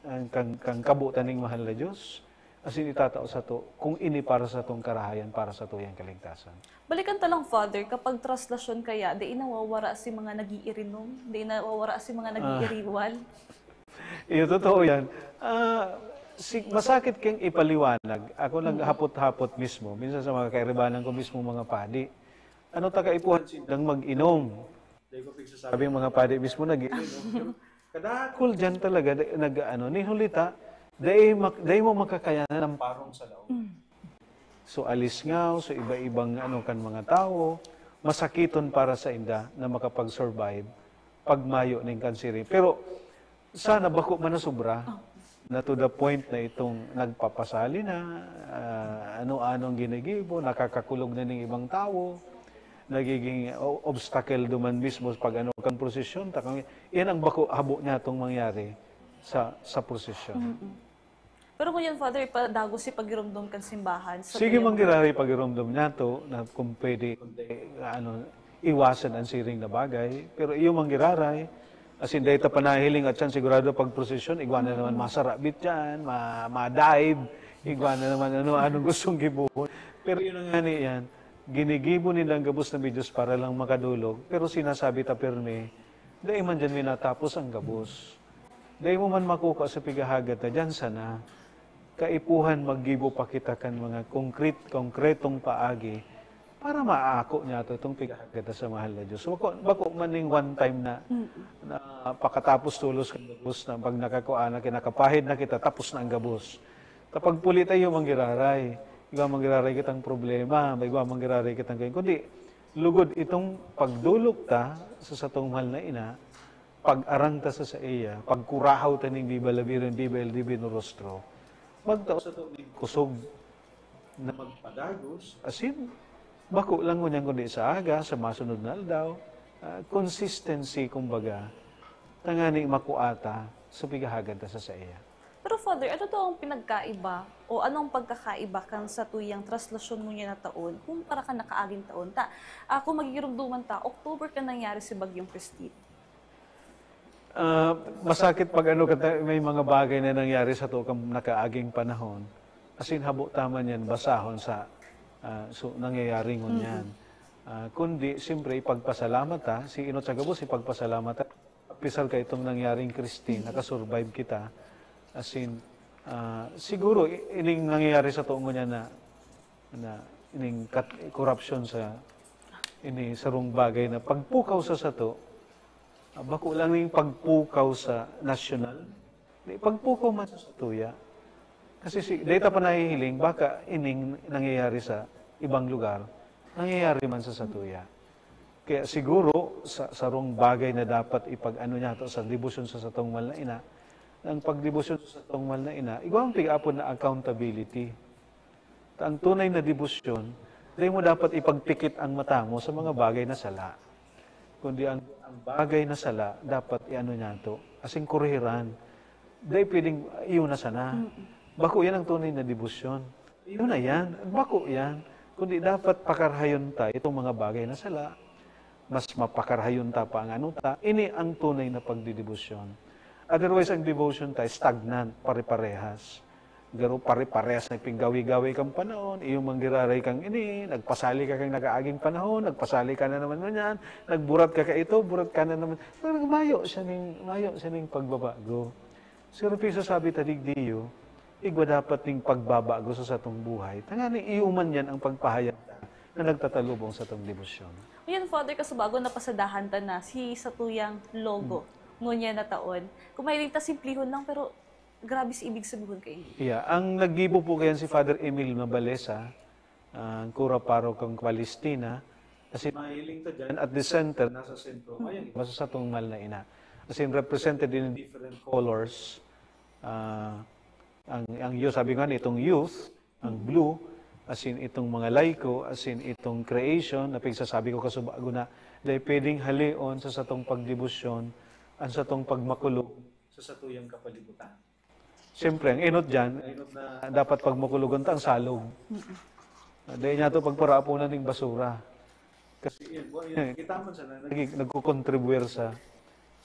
ang, kang, kang kabotan ning mahal na Diyos, asin itatao sato kung ini para sa tong karahayan, para sa tuyang kaligtasan. Balikan ta lang, Father, kapag traslasyon kaya, dai nawawara si mga nag-iirinom, dai nawawara si mga Ah. nag-iiriwal. Iyo, totoo yan. Ah, si, masakit kang ipaliwanag. Ako naghapot-hapot mismo. Minsan sa mga kairibanan ko mismo, mga padi. Ano ta kaipuhan sindang mag-inom? Dahil ko pigsasabi ang mga padi mismo nag-iinom. Kadakul dyan talaga, da-, nag-ano, ni hulita, dai mak-, dai mo makakayanan ang parong sa laog. So, alisngaw, so iba-ibang ano kan mga tawo, masakiton para sa inda na makapag-survive pag mayo ning kansiring. Pero sana bako man na sobra, na to the point na itong nagpapasali na, ah, ano-anong ginigibo, nakakakulog na ning ibang tawo, nagiging o-, obstacle duman mismo pag ano kan prosesyon. Takang, yan ang bako habo niya itong mangyari sa, sa prosesyon. Mm-mm. Pero ngunyan, Father, ipadagos si pagiromdom kan simbahan sa Sige, tuyang manggiraray pagiromdom niya to na kung pwede, ano, iwasan ang siring na bagay. Pero iyo manggiraray, as in, dahil ta panahiling at yan, sigurado pag prosesyon, igwa na naman masarabit yan, ma, ma-dive, igwa na naman ano, anong gustong gibuhon. Pero yun ang ngani yan, ginigibo nindang gabos na medios para lang makadolog, pero sinasabi ta pirmi, dai man dyan minatapos ang gabos. Dai mo man makukuha sa pigahagad na dyan sana. Kaipuhan maggibo pa kita kan mga konkret, konkretong paagi para maako niya to itong pigahagad na sa mahal na Diyos. Bako, bako man ning one time na, na pakatapos tulos kan gabos na pag nakakuha na, kinakapahid na kita, tapos na ang gabos. Kapag puli tayo, manggiraray. Igwa manggiraray kitang problema, may igwa manggiraray kitang ganyan. Kundi, lugod itong pagdolok ta sa satong mahal na ina, pag-arang ta sa saiya, pagkurahaw ta ning Viva la Virgen, Viva el Divino Rostro, magtao sato ning kusog na magpadagos, asin, bako lang ngunyan kundi sa aga, sa masunod na aldaw, ah, consistency, kumbaga, tangani makuha ta sa pigahagad ta sa saiya. Pero Father, ano to ang pinagkaiba o anong pagkakaiba kan satuyang traslasyon ngunyan na taon kumpara kan nakaaging taon? Ta, ah, kung magigiromdoman ta, October kan nangyari si Bagyong Christine. Ah, masakit pag ano, kata-, may mga bagay na nangyari sato kan nakaaging panahon. As in, habo ta man yan basahon sa, ah, so, nangyayari ngunyan. Ah, kundi, siyempre, ipagpasalamat ta. Si Inot sa gabos, ipagpasalamat ta. Apisar ka itong nangyaring Christine, nakasurvive kita. As in, ah, siguro, i-, ining nangyayari sato ngunyan na, na ining kat-, corruption sa ini sarong bagay na pagpukaw sa sato, ah, bako lang ning pagpukaw sa nasyonal, di, pagpukaw man sa satuya. Kasi si, dahil ta pa nahihiling, baka ining nangyayari sa ibang lugar, nangyayari man sa satuya. Kaya siguro, sa sarong bagay na dapat ipag-ano niya to sa debosyon sa satong mahal na ina, ang pagdebosyon sa satong mahal na ina, igwa ang pig-apon na accountability. Ta ang tunay na debosyon, dai mo dapat ipagpikit ang mata mo sa mga bagay na sala. Kundi ang, ang bagay na sala, dapat iano niya to, asing kurihiran. Dai pwedeng iyo na sana. Bako yan ang tunay na debosyon. Iyo na yan. Bako yan. Kundi dapat pakarahayon ta itong mga bagay na sala. Mas mapakarahayon ta pa ang ano ta. Ini ang tunay na pagdidebosyon. Otherwise, ang devotion ta stagnant, pare-parehas. Garo pare-parehas na piggawi-gawi kang panahon, iyo manggiraray kang ini, nagpasali ka kang nakaaging panahon, nagpasali ka na naman ngunyan, nagburat ka ka ito, burat ka na naman. Pero mayo siya ning, mayo siya ning pagbabago. Si Rupiso sabi ta digdiyo, igwa dapat ning pagbabago sa satong buhay. Tangani iyo man yan ang pagpahayag ta na nagtatalubong satong debosyon. Ngayon, Father, kasubago napasadahan ta na si satuyang logo ngunyan na taon. Kung mahiling ta, simplihon lang, pero grabe si ibig sabihin kayo. Yeah, ang naggibo po kayan si Father Emil Mabalesa, ang kura parokong Palestina, kasi mahiling ta dyan, at the center, nasa sentro, ayan, nasa satong mahal na ina. As in, represented in different colors. Ah, ang, ang youth, sabi nga nitong youth, ang blue, as in itong mga laiko, as in itong creation, na pigsasabi ko kasubago na, dahil pwedeng halion sa satong pagdebosyon, ang satong pagmakulog sa satuyang kapalibutan. Siyempre, ang inot dyan, ang inot na dapat pagmakulogon ta ang salog. Dahil niya ito pagparaapunan ng basura. Kasi yun, yun, kita man sana, nag-, nagkukontribuer sa,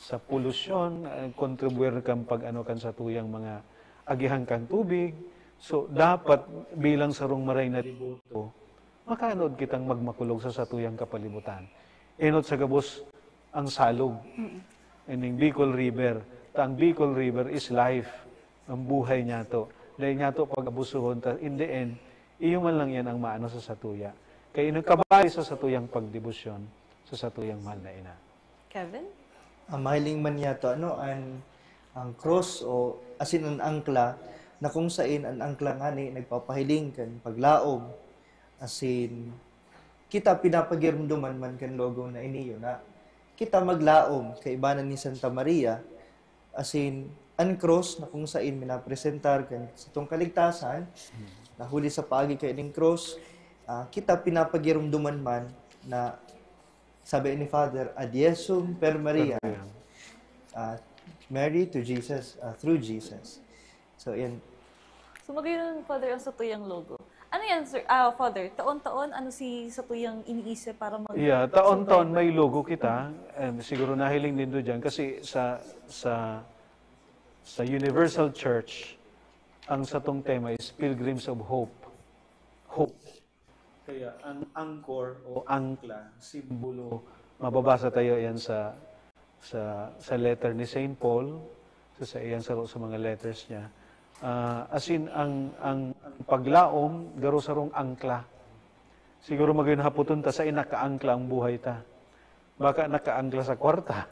sa polusyon, nagkontribuer kan pag-ano kan satuyang mga agihan kan tubig. So, dapat bilang sarong maray na deboto, makaanood kitang magmakulog sa satuyang kapalibutan. Enot sa gabos ang salog. Ining Bicol River. Ta ang Bicol River is life. Ang buhay niya to. Dahil niya to pag-abusuhon, ta in the end, iyo man lang yan ang maano sa satuya. Kaya inong kabali sa satuyang pagdebosyon, sa satuyang mahal na ina. Kevin? Ang mahiling man niya to, ano, ang, ang cross o asin ang angkla na kung sain ang angkla ngani nagpapahiling kan paglaom. Asin, kita pinapagirumduman man kan logo na iniyo na kita maglaom kaibanan ni Santa Maria, asin, ang cross na kung sain minapresentar kan satong kaligtasan, na huli sa paagi kaining cross, ah, kita pinapagirumduman man na sabi ni Father, "Ad Jesum per Maria." Ah, Mary to Jesus, ah, through Jesus. So, yan. So, magayon, Father, ang satuyang logo. Ano yan, sir? Ah, Father, taon-taon, ano si satuyang iniisip para mag- Yeah, taon-taon may logo kita. Em, siguro nahiling nindo dyan kasi sa, sa, sa Universal Church, ang satong tema is Pilgrims of Hope. Hope. Kaya ang angkor o angkla, simbolo, mababasa tayo yan sa, sa, sa letter ni Saint Paul, sa, sa iyang saro sa mga letters niya. Ah, as in, ang, ang, ang paglaom, garo sarong angkla. Siguro magayon hapoton ta, saen nakaangkla ang buhay ta? Baka nakaangkla sa kwarta,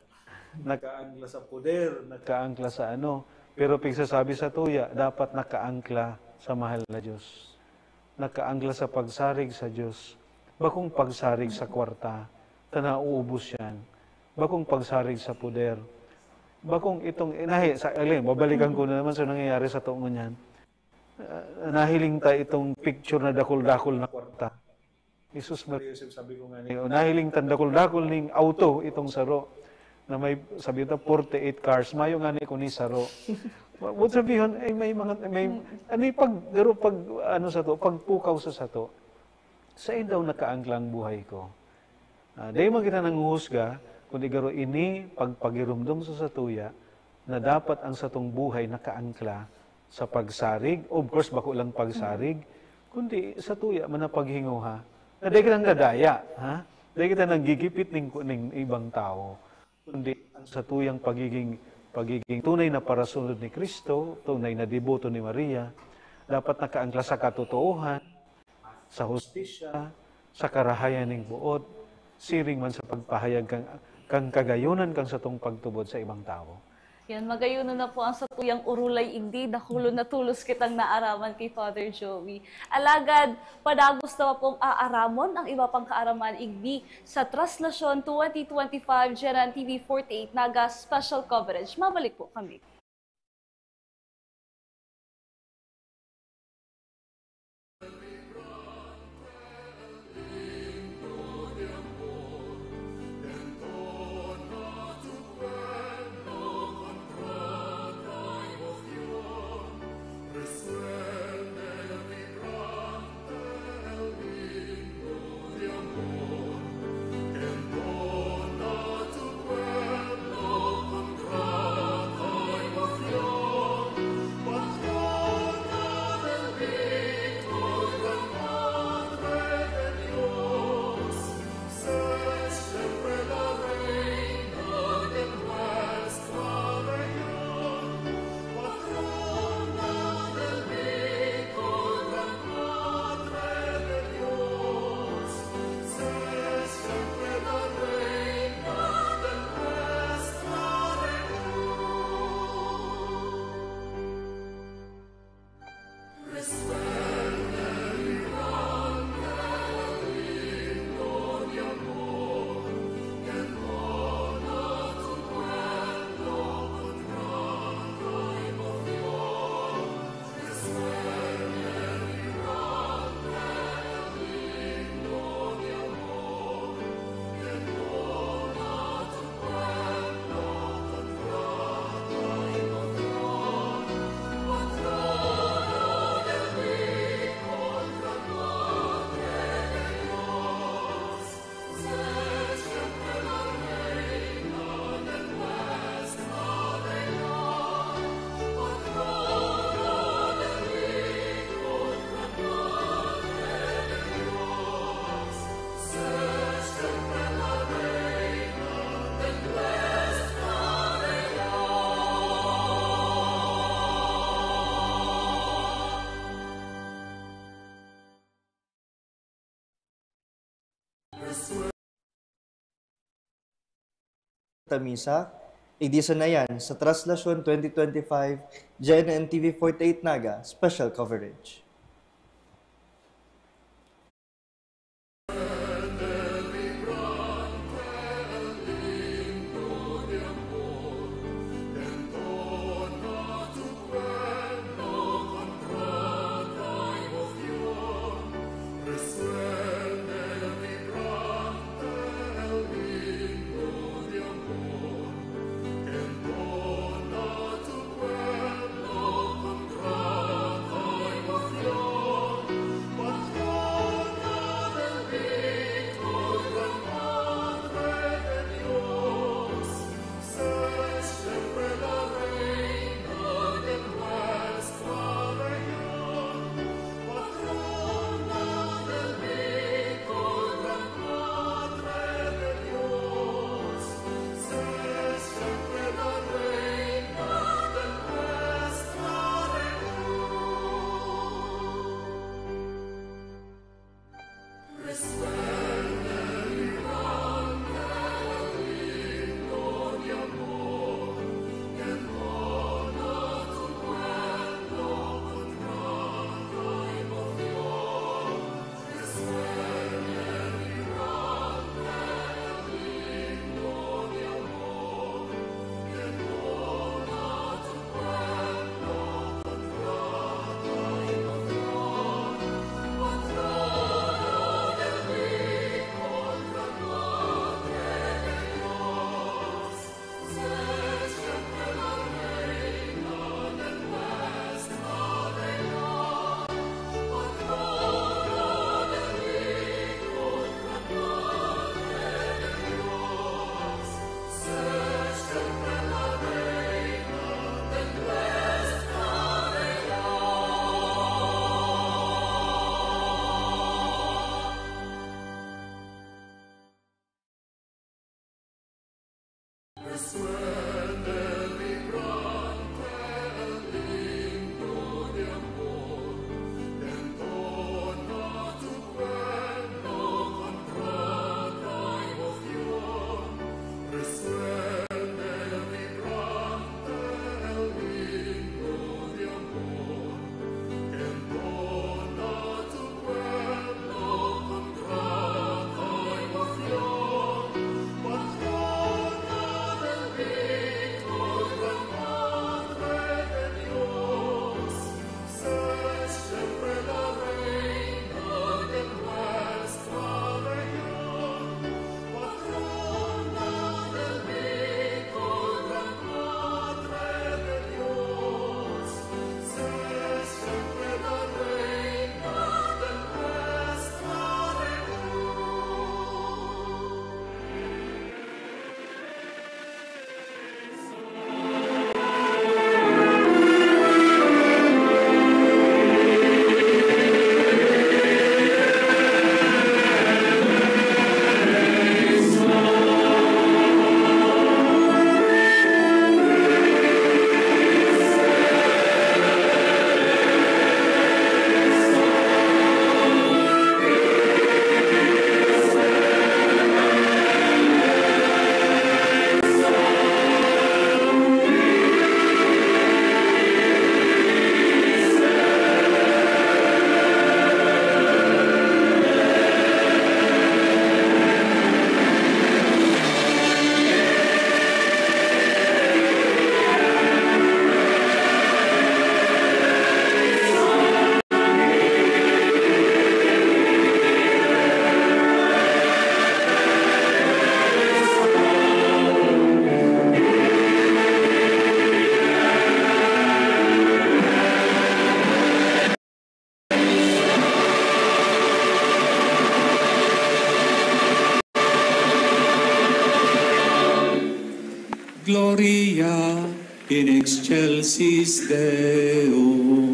nakaangkla sa poder, nakaangkla sa ano. Pero pigsasabi sa tuya, dapat nakaangkla sa mahal na Diyos. Nakaangkla sa pagsarig sa Diyos. Bakong pagsarig sa kwarta, ta nauubos yan. Bakong pagsarig sa poder. Bakong itong, eh, nahi, sa, alin, babalikan ko na naman sa nangyayari sa tuon niyan. Ah, nahiling ta itong picture na dakul-dakul na kwarta. Jesus Maria Joseph, sabi ko nga niyo, nahiling tan dakul-dakul ning auto itong saro na may, sabi ta, forty-eight cars. Mayo nga ni ko ni saro. What sabihon, ay may mga, may, ano yung pag, garo pag, ano sa to, pagpukaw sa sato. Saen daw nakaangkla ang buhay ko? Ah, dai man kita nanghuhusga, kundi garo ini pagpagiromdom sa satuya na dapat ang satong buhay nakaangkla sa pagsarig. Of course, bako lang pagsarig, kundi satuya man na paghinguha. Na dai kita nadaya, ha? Dai kita nanggigipit ning, ning ibang tawo. Kundi ang satuyang pagiging, pagiging tunay na parasunod ni Cristo, tunay na deboto ni Maria, dapat nakaangkla sa katotoohan, sa hustisya, sa karahayan ning boot, siring man sa pagpahayag kan, kan kagayonan kan satong pagtubod sa ibang tawo. Yan, magayonon na po ang satuyang urulay, indeed, dakulon na tolos kitang naaraman kay Father Joey. Alagad, padagos na pa pong aaramon ang iba pang kaaraman igdi sa Traslasyon twenty twenty-five G N N T V forty-eight Naga Special Coverage. Mabalik po kami. Tamisa, igdi sa Nayan, sa Traslasyon twenty twenty-five, G N N T V forty-eight Naga, special coverage. Gloria in excelsis Deo.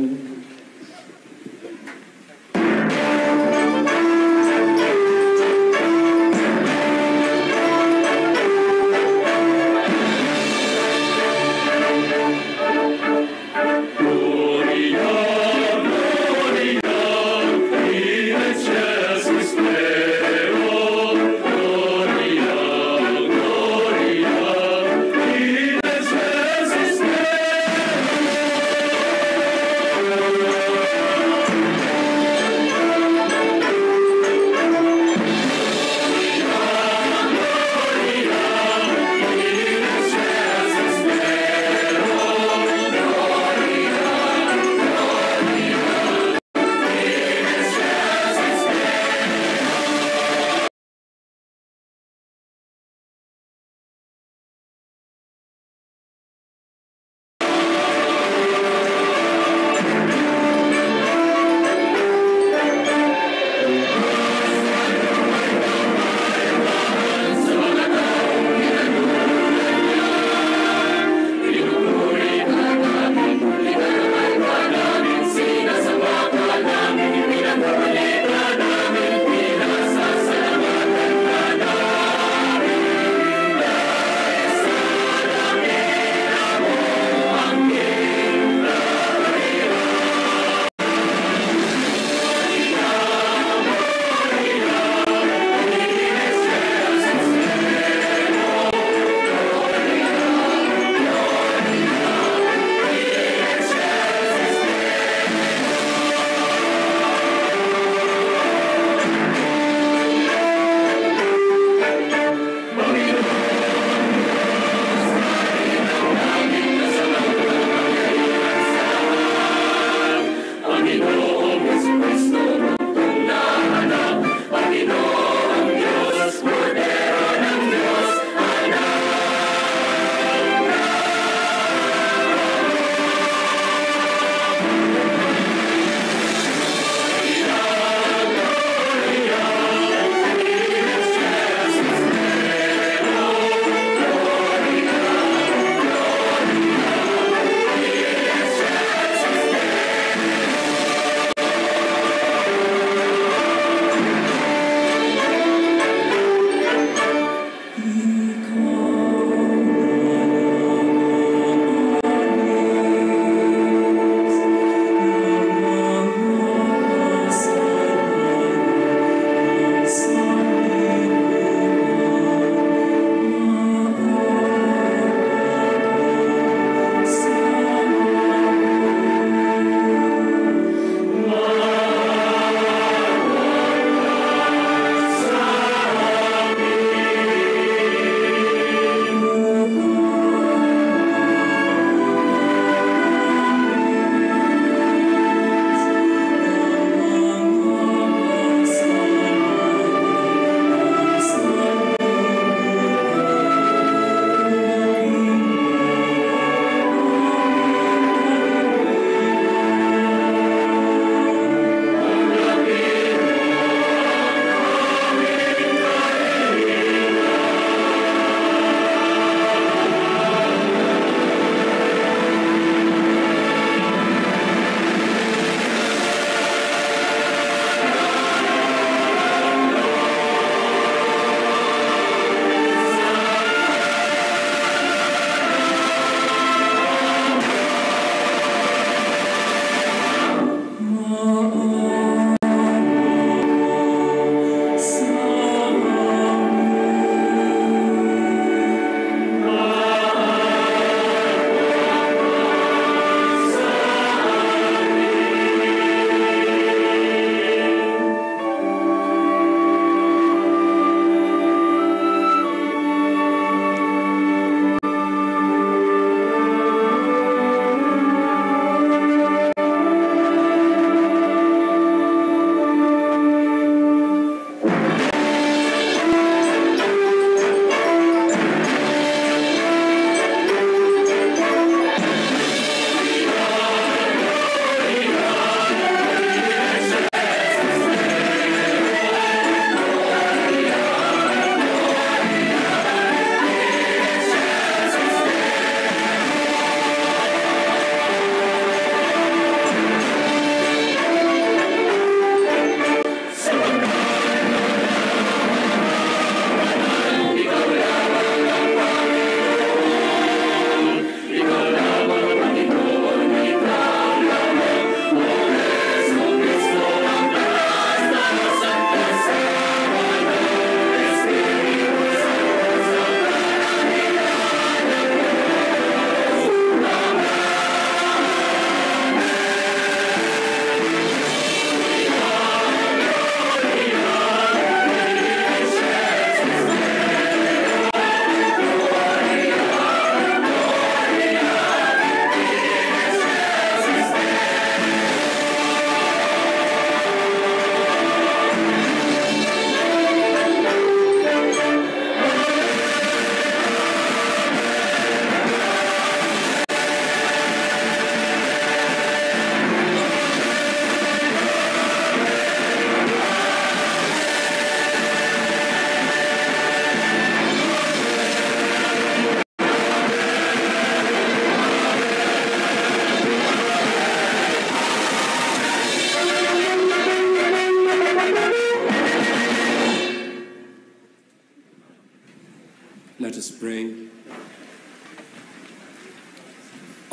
Let us pray.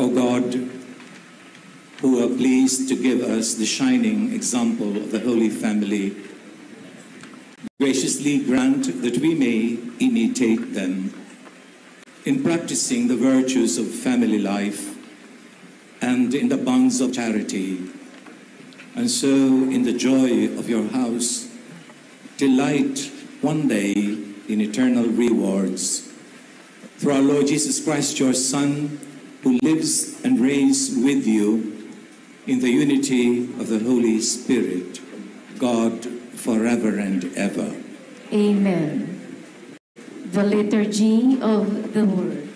O God, who are pleased to give us the shining example of the Holy Family, graciously grant that we may imitate them in practicing the virtues of family life and in the bonds of charity, and so in the joy of your house, delight one day in eternal rewards. Through our Lord Jesus Christ, your Son, who lives and reigns with you in the unity of the Holy Spirit, God, forever and ever. Amen. The Liturgy of the Word.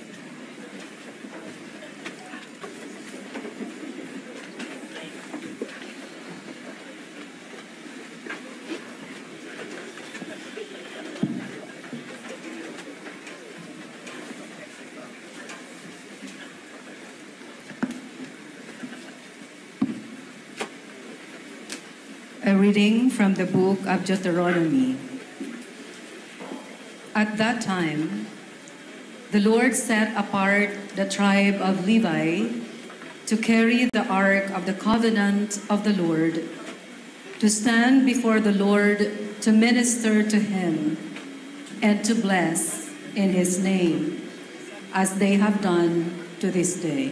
A reading from the book of Deuteronomy. At that time, the Lord set apart the tribe of Levi to carry the ark of the covenant of the Lord, to stand before the Lord to minister to him, and to bless in his name, as they have done to this day.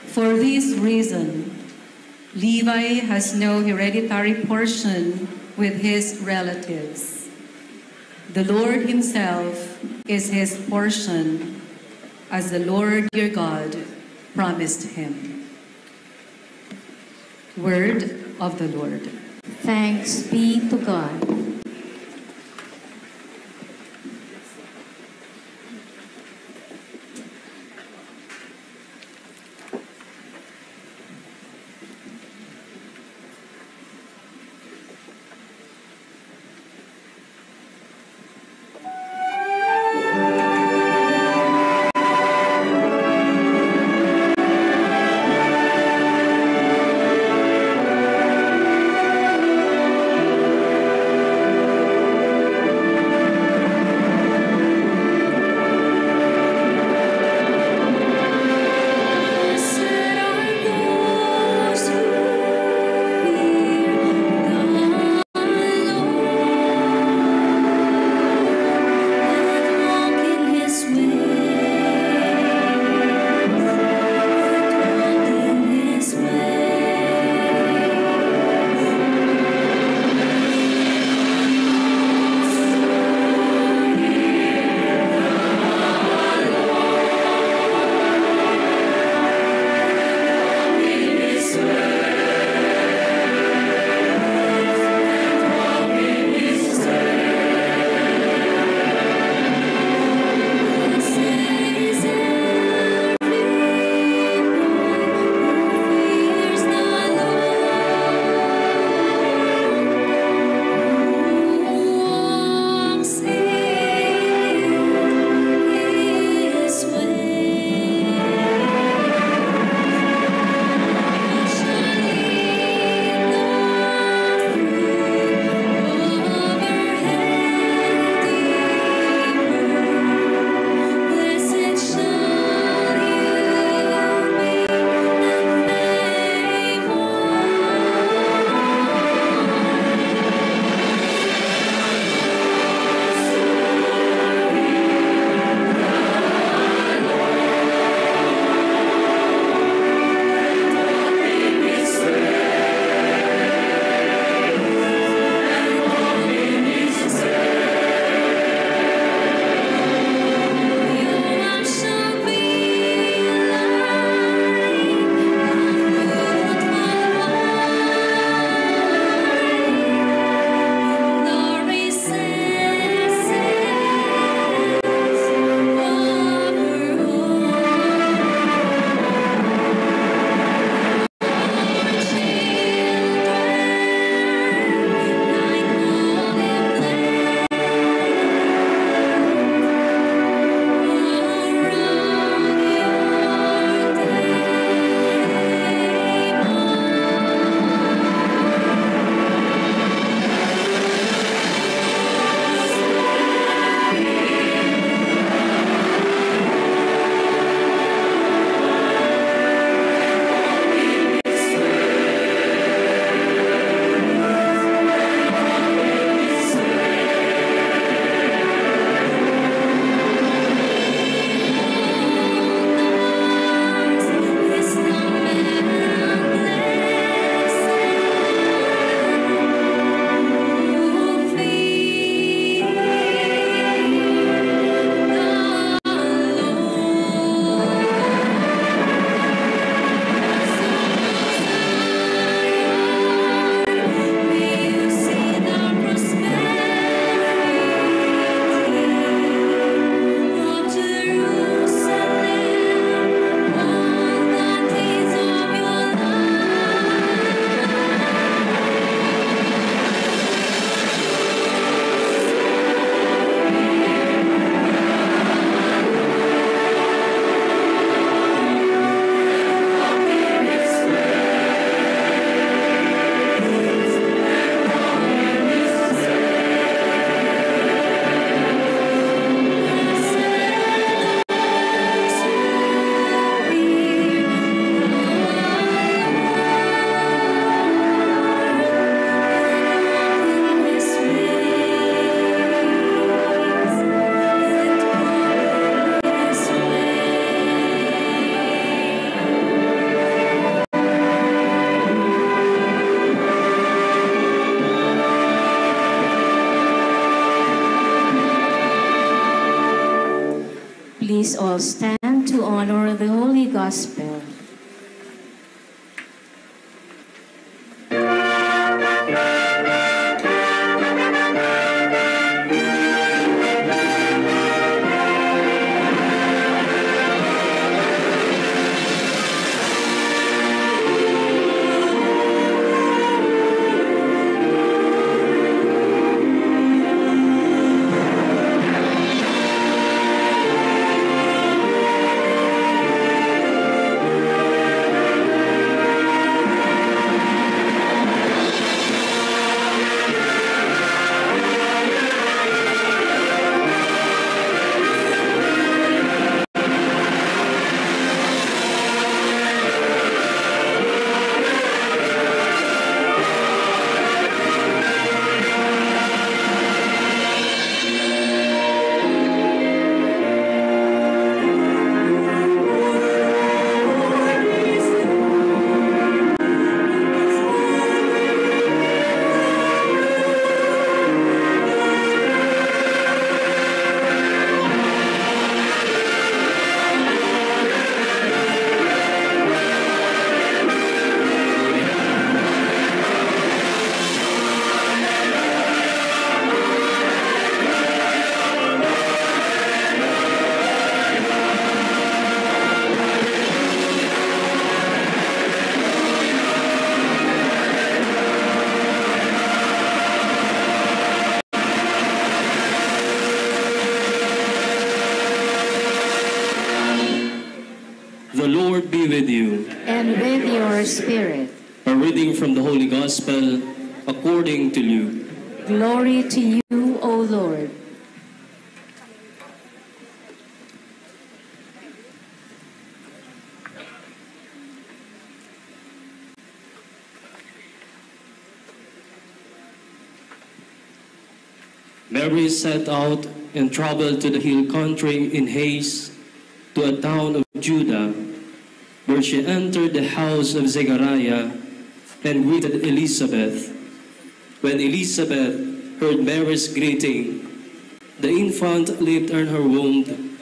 For this reason, Levi has no hereditary portion with his relatives. The Lord himself is his portion, as the Lord your God promised him. Word of the Lord. Thanks be to God. Please all stand to honor the Holy Gospel. The Lord be with you. And with your spirit. A reading from the Holy Gospel according to Luke. Glory to you, O Lord. Mary set out and traveled to the hill country in haste to a town of Judah, where she entered the house of Zechariah and greeted Elizabeth. When Elizabeth heard Mary's greeting, the infant leaped in her womb.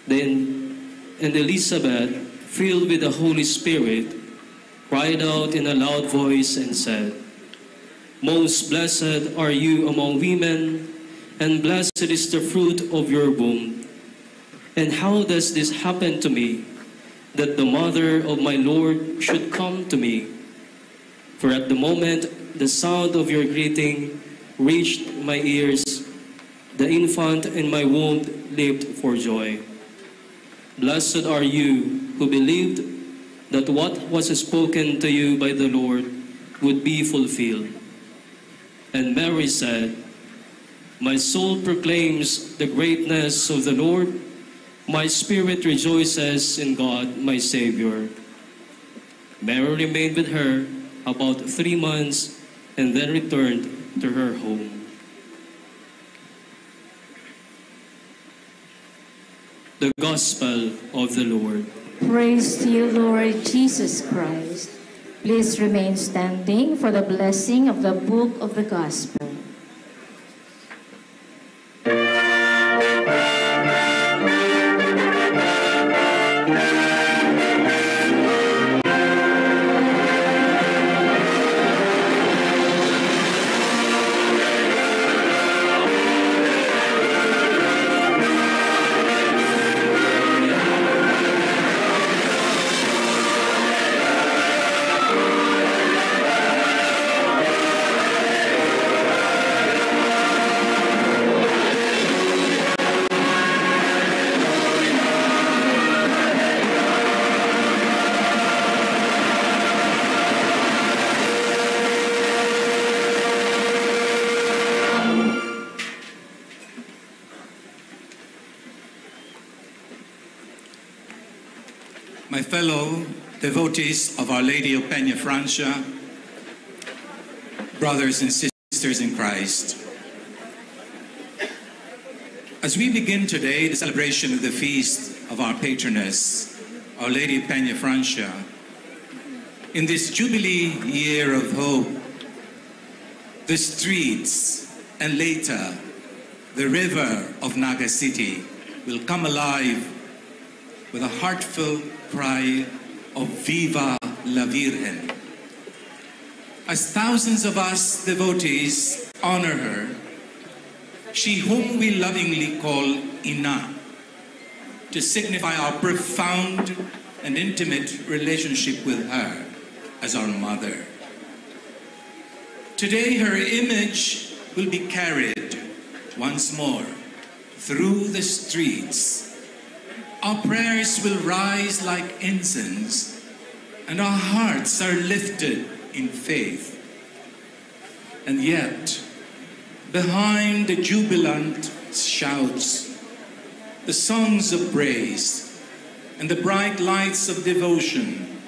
Then, and Elizabeth, filled with the Holy Spirit, cried out in a loud voice and said, "Most blessed are you among women, and blessed is the fruit of your womb. And how does this happen to me, that the mother of my Lord should come to me? For at the moment the sound of your greeting reached my ears, the infant in my womb leaped for joy. Blessed are you who believed that what was spoken to you by the Lord would be fulfilled." And Mary said, "My soul proclaims the greatness of the Lord. My spirit rejoices in God, my Savior." Mary remained with her about three months and then returned to her home. The Gospel of the Lord. Praise to you, Lord Jesus Christ. Please remain standing for the blessing of the book of the Gospel. My fellow devotees of Our Lady of Peñafrancia, brothers and sisters in Christ, as we begin today the celebration of the feast of our patroness, Our Lady of Peñafrancia, in this Jubilee year of hope, the streets and later the river of Naga City will come alive with a heartfelt cry of "Viva la Virgen." As thousands of us devotees honor her, she whom we lovingly call Ina, to signify our profound and intimate relationship with her as our mother. Today, her image will be carried once more through the streets. Our prayers will rise like incense, and our hearts are lifted in faith. And yet, behind the jubilant shouts, the songs of praise, and the bright lights of devotion,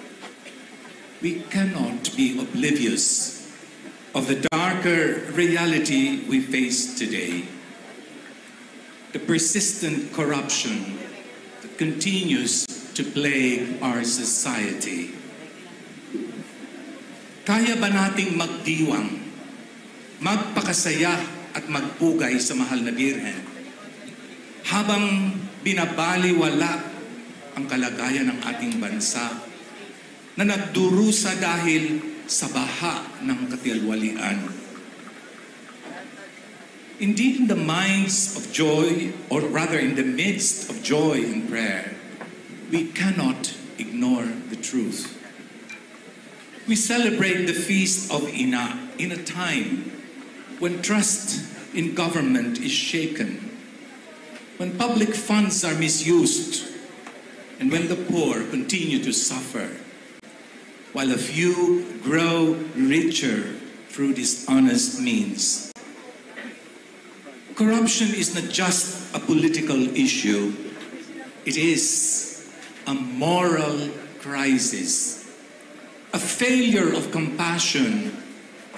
we cannot be oblivious of the darker reality we face today, the persistent corruption that continues to plague our society. Kaya ba nating magdiwang, magpakasaya at magpugay sa mahal na Birhen habang binabaliwala ang kalagayan ng ating bansa na nagdurusa dahil sa baha ng katiwalian? Indeed, in the minds of joy, or rather in the midst of joy and prayer, we cannot ignore the truth. We celebrate the feast of Ina in a time when trust in government is shaken, when public funds are misused, and when the poor continue to suffer, while a few grow richer through dishonest means. Corruption is not just a political issue, it is a moral crisis, a failure of compassion,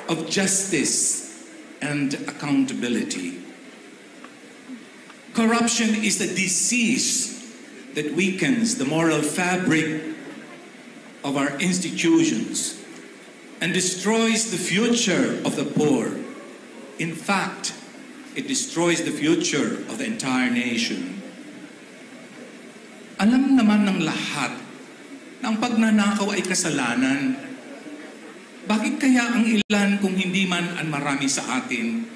of justice, and accountability. Corruption is a disease that weakens the moral fabric of our institutions and destroys the future of the poor. In fact, it destroys the future of the entire nation. Alam naman ng lahat na ang pagnanakaw ay kasalanan. Bakit kaya ang ilan, kung hindi man ang marami sa atin,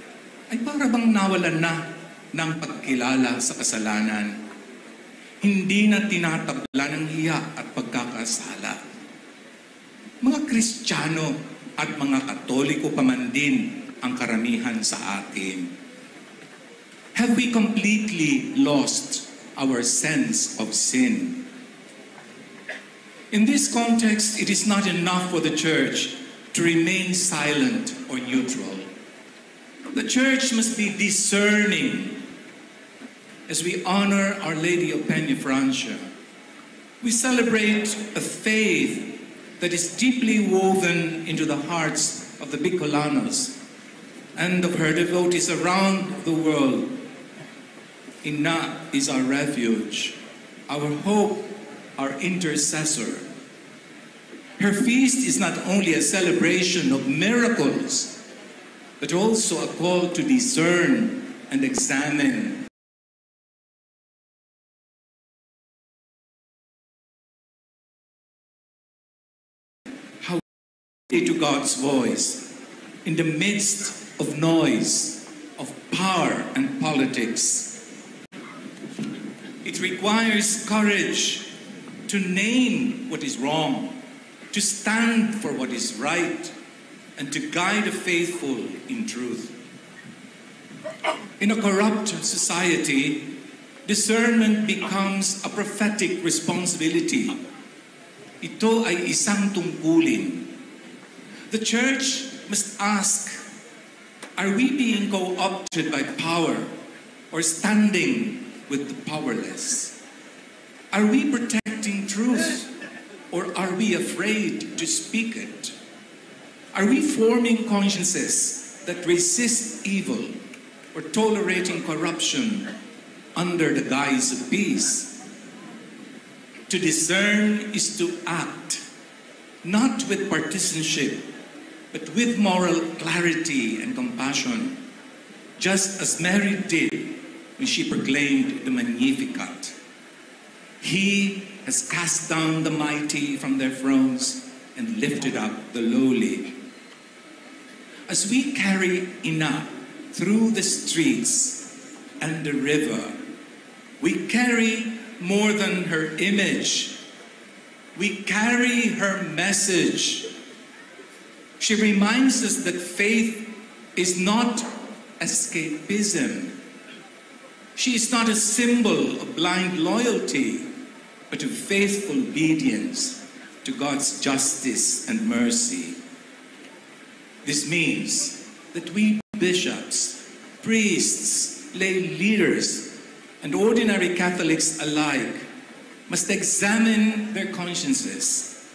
ay para bang nawalan na ng pagkilala sa kasalanan? Hindi na tinatabla ng hiya at pagkakasala. Mga Kristiyano at mga Katoliko pa man din ang karamihan sa atin. Have we completely lost our sense of sin? In this context, it is not enough for the church to remain silent or neutral. The church must be discerning as we honor Our Lady of Peñafrancia. We celebrate a faith that is deeply woven into the hearts of the Bicolanos and of her devotees around the world. Ina is our refuge, our hope, our intercessor. Her feast is not only a celebration of miracles, but also a call to discern and examine how to God's voice in the midst of noise, of power and politics. It requires courage to name what is wrong, to stand for what is right, and to guide the faithful in truth. In a corrupt society, discernment becomes a prophetic responsibility. Ito ay isang tungkulin. The church must ask, are we being co-opted by power or standing with the powerless? Are we protecting truth or are we afraid to speak it? Are we forming consciences that resist evil or tolerating corruption under the guise of peace? To discern is to act, not with partisanship, but with moral clarity and compassion, just as Mary did when she proclaimed the Magnificat. He has cast down the mighty from their thrones and lifted up the lowly. As we carry Ina through the streets and the river, we carry more than her image. We carry her message. She reminds us that faith is not escapism. She is not a symbol of blind loyalty, but of faithful obedience to God's justice and mercy. This means that we bishops, priests, lay leaders, and ordinary Catholics alike must examine their consciences.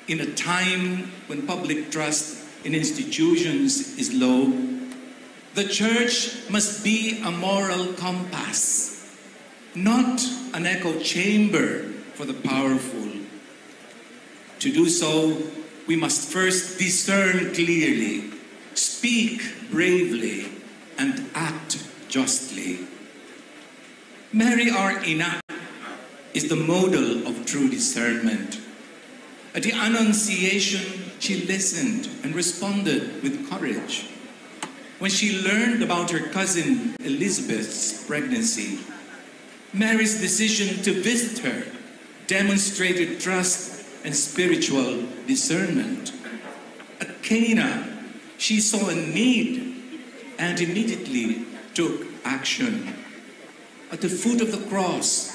In a time when public trust in institutions is low, the Church must be a moral compass, not an echo chamber for the powerful. To do so, we must first discern clearly, speak bravely, and act justly. Mary, our Ina, is the model of true discernment. At the Annunciation, she listened and responded with courage. When she learned about her cousin Elizabeth's pregnancy, Mary's decision to visit her demonstrated trust and spiritual discernment. At Cana, she saw a need and immediately took action. At the foot of the cross,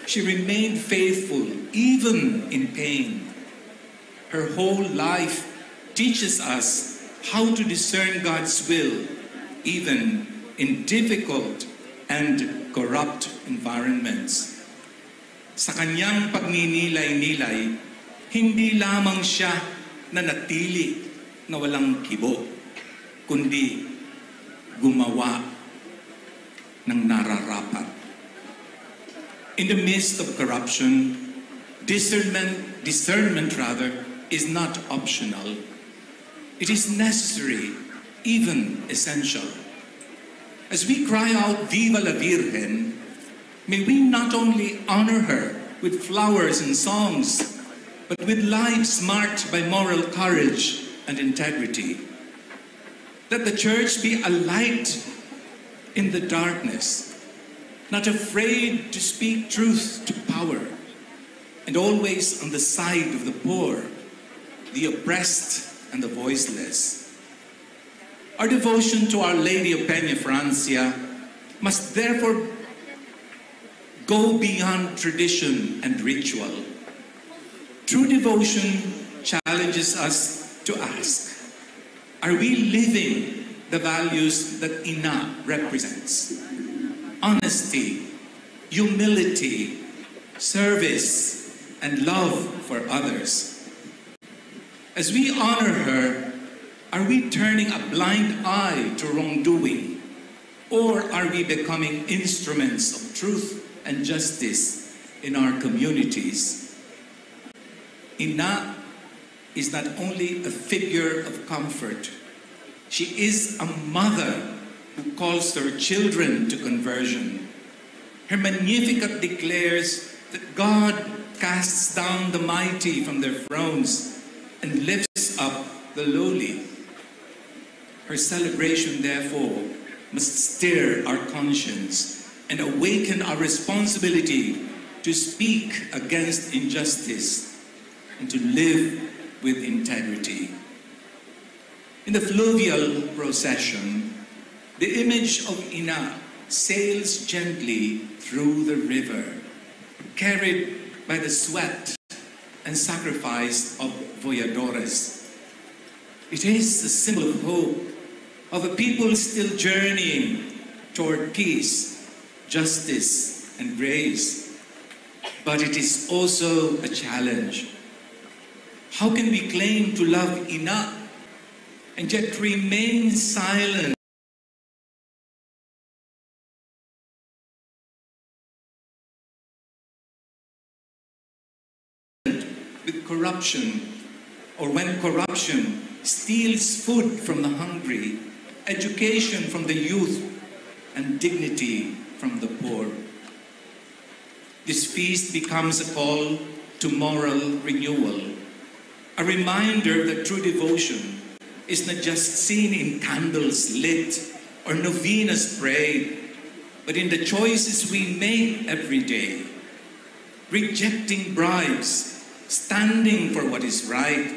she remained faithful even in pain. Her whole life teaches us how to discern God's will even in difficult and corrupt environments. Sa kanyang pagninilay-nilay, hindi lamang siya nanatili na walang kibo, kundi gumawa ng nararapat. In the midst of corruption, discernment, discernment rather, is not optional. It is necessary, even essential. As we cry out, "Viva la Virgen," may we not only honor her with flowers and songs, but with lives marked by moral courage and integrity. Let the Church be a light in the darkness, not afraid to speak truth to power, and always on the side of the poor, the oppressed, and the voiceless. Our devotion to Our Lady of Peñafrancia must therefore go beyond tradition and ritual. True devotion challenges us to ask, are we living the values that Ina represents? Honesty, humility, service, and love for others. As we honor her, are we turning a blind eye to wrongdoing? Or are we becoming instruments of truth and justice in our communities? Ina is not only a figure of comfort, she is a mother who calls her children to conversion. Her Magnificat declares that God casts down the mighty from their thrones and lifts up the lowly. Her celebration, therefore, must stir our conscience and awaken our responsibility to speak against injustice and to live with integrity. In the fluvial procession, the image of Ina sails gently through the river, carried by the sweat and sacrifice of voyadores. It is a symbol of hope, of a people still journeying toward peace, justice, and grace. But it is also a challenge. How can we claim to love Ina and yet remain silent with corruption, or when corruption steals food from the hungry, education from the youth, and dignity from the poor? This feast becomes a call to moral renewal, a reminder that true devotion is not just seen in candles lit or novenas prayed, but in the choices we make every day, rejecting bribes, standing for what is right,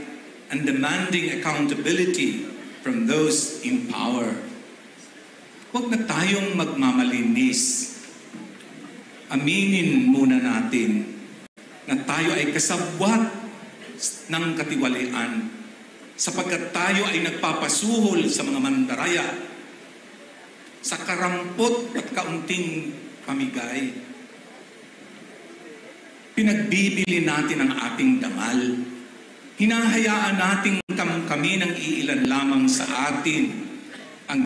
and demanding accountability from those in power. Huwag na tayong magmamalinis. Aminin muna natin na tayo ay kasabwat ng katiwalian, sapagkat tayo ay nagpapasuhol sa mga mandaraya sa karampot at kaunting pamigay. Pinagbibili natin ang ating dangal. Hinahayaan nating kamkami ng iilan lamang sa atin ang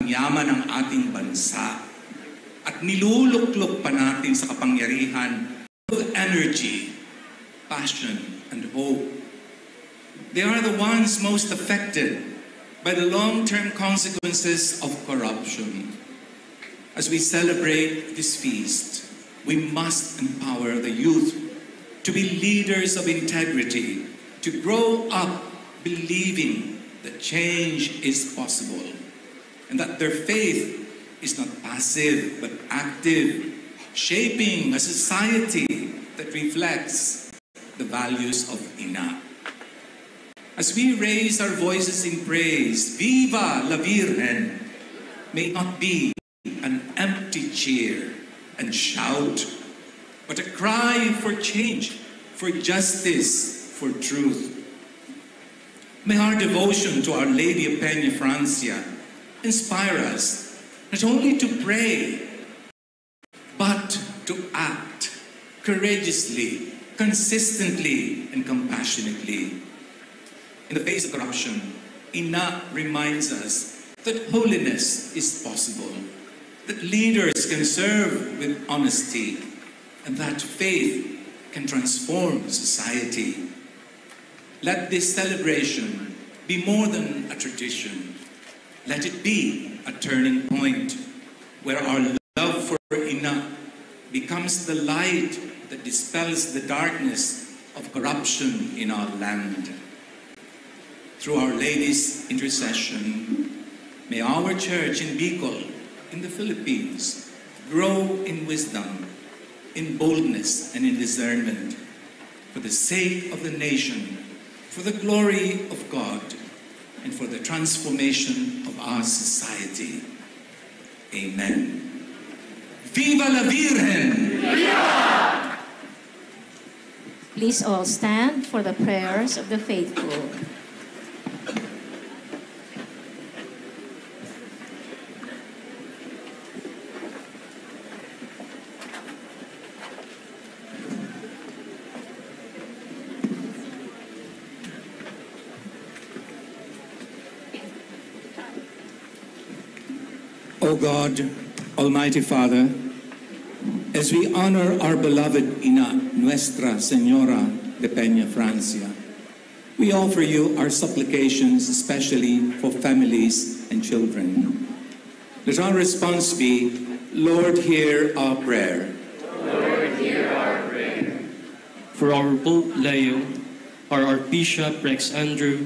yaman ng ating bansa at niluluklok pa natin sa kapangyarihan of energy, passion, and hope. They are the ones most affected by the long-term consequences of corruption. As we celebrate this feast, we must empower the youth to be leaders of integrity, to grow up believing that change is possible, and that their faith is not passive but active, shaping a society that reflects the values of Ina. As we raise our voices in praise, "Viva la Virgen!" may not be an empty cheer and shout, but a cry for change, for justice, for truth. May our devotion to Our Lady of Peña Francia inspire us not only to pray, but to act courageously, consistently, and compassionately. In the face of corruption, Ina reminds us that holiness is possible, that leaders can serve with honesty, and that faith can transform society. Let this celebration be more than a tradition. Let it be a turning point where our love for Ina becomes the light that dispels the darkness of corruption in our land. Through Our Lady's intercession, may our church in Bicol, in the Philippines, grow in wisdom, in boldness, and in discernment, for the sake of the nation, for the glory of God, and for the transformation of our society. Amen. Viva la Virgen! Please all stand for the prayers of the faithful. O God, Almighty Father, as we honor our beloved Ina, Nuestra Señora de Peña Francia, we offer you our supplications, especially for families and children. Let our response be, "Lord, hear our prayer." For our Pope Leo, our Archbishop Rex Andrew,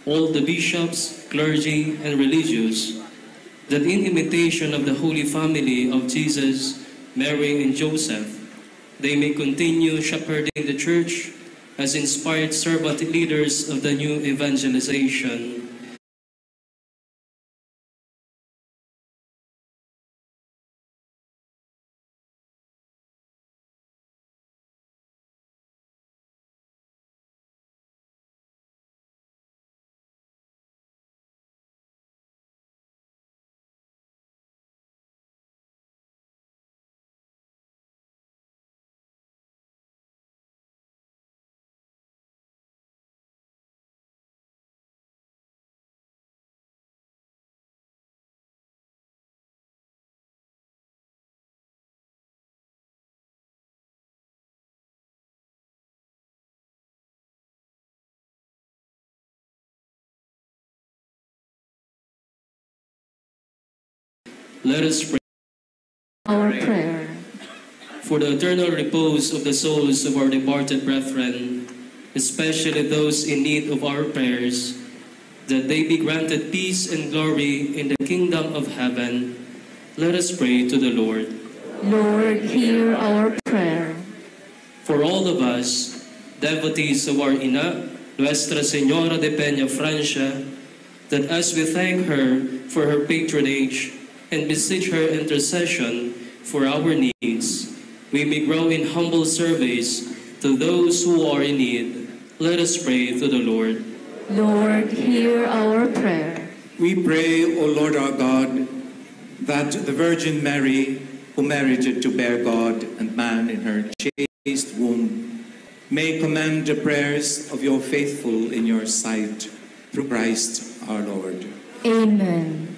all the bishops, clergy, and religious, that in imitation of the Holy Family of Jesus, Mary, and Joseph, they may continue shepherding the Church as inspired servant leaders of the new evangelization. Let us pray. Our prayer. For the eternal repose of the souls of our departed brethren, especially those in need of our prayers, that they be granted peace and glory in the kingdom of heaven, let us pray to the Lord. Lord, hear our prayer. For all of us, devotees of our Ina, Nuestra Señora de Peña Francia, that as we thank her for her patronage and beseech her intercession for our needs, we may grow in humble service to those who are in need. Let us pray to the Lord. Lord, hear our prayer. We pray, O Lord our God, that the Virgin Mary, who merited to bear God and man in her chaste womb, may commend the prayers of your faithful in your sight, through Christ our Lord. Amen.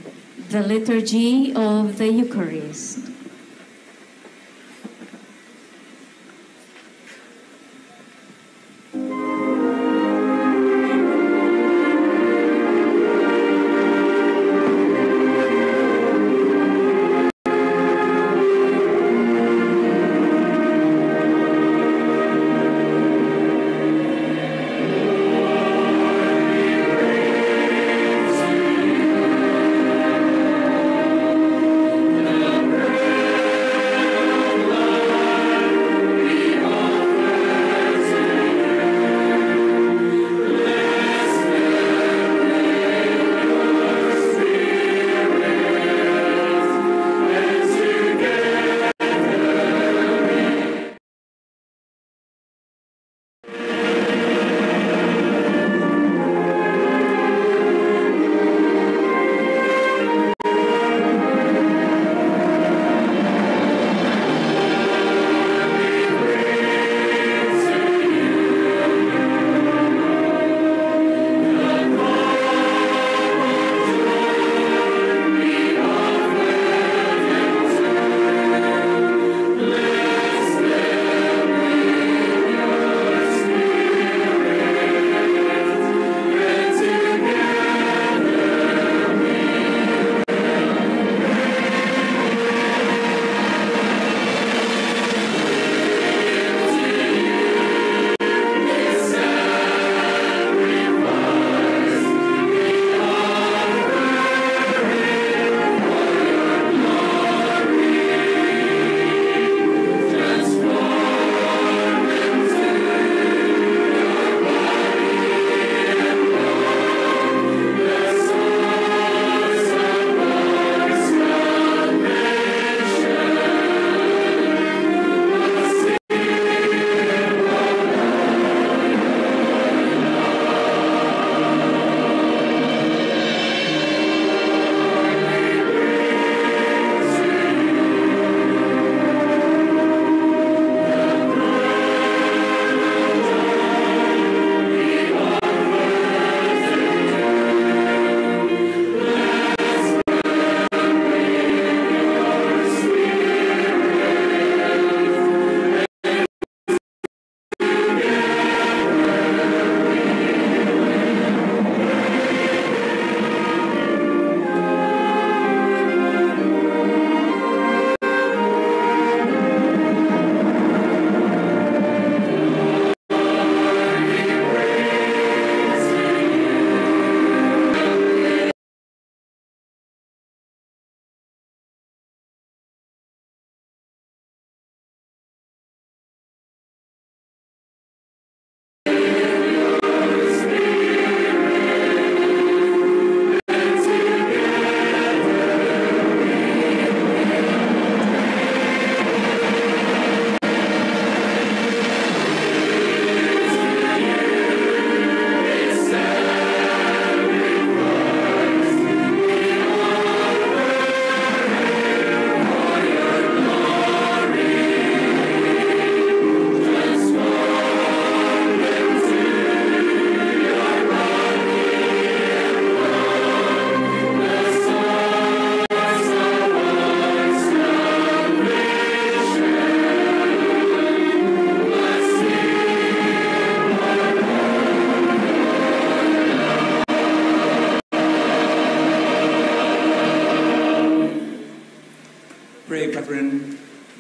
The Liturgy of the Eucharist.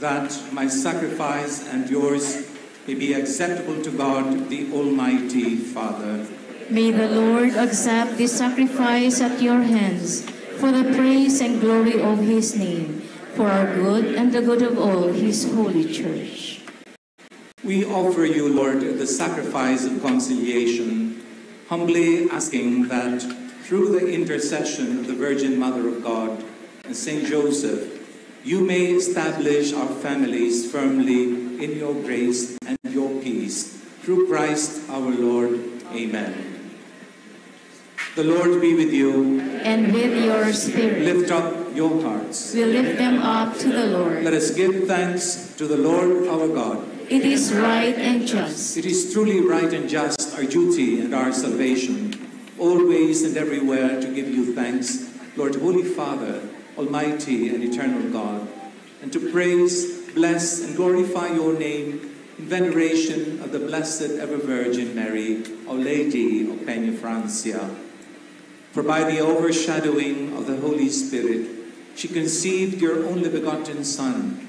that my sacrifice and yours may be acceptable to God, the Almighty Father. May the Lord accept this sacrifice at your hands for the praise and glory of his name, for our good and the good of all his holy church. We offer you, Lord, the sacrifice of conciliation, humbly asking that through the intercession of the Virgin Mother of God and Saint Joseph, you may establish our families firmly in your grace and your peace. Through Christ our Lord. Amen. The Lord be with you. And with your spirit. Lift up your hearts. We lift them up to the Lord. Let us give thanks to the Lord our God. It is right and just. It is truly right and just, our duty and our salvation, always and everywhere to give you thanks, Lord, Holy Father, Almighty and Eternal God, and to praise, bless, and glorify your name in veneration of the Blessed Ever Virgin Mary, Our Lady of Peñafrancia. For by the overshadowing of the Holy Spirit, she conceived your only begotten Son,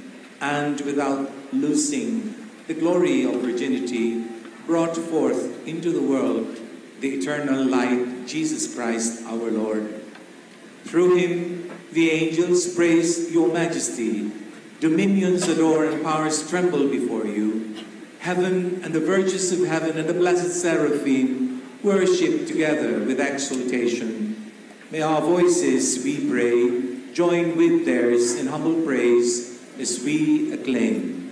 and without losing the glory of virginity, brought forth into the world the eternal light, Jesus Christ our Lord. Through him, the angels praise your majesty, dominions adore, and powers tremble before you. Heaven and the virtues of heaven and the blessed seraphim worship together with exultation. May our voices, we pray, join with theirs in humble praise as we acclaim.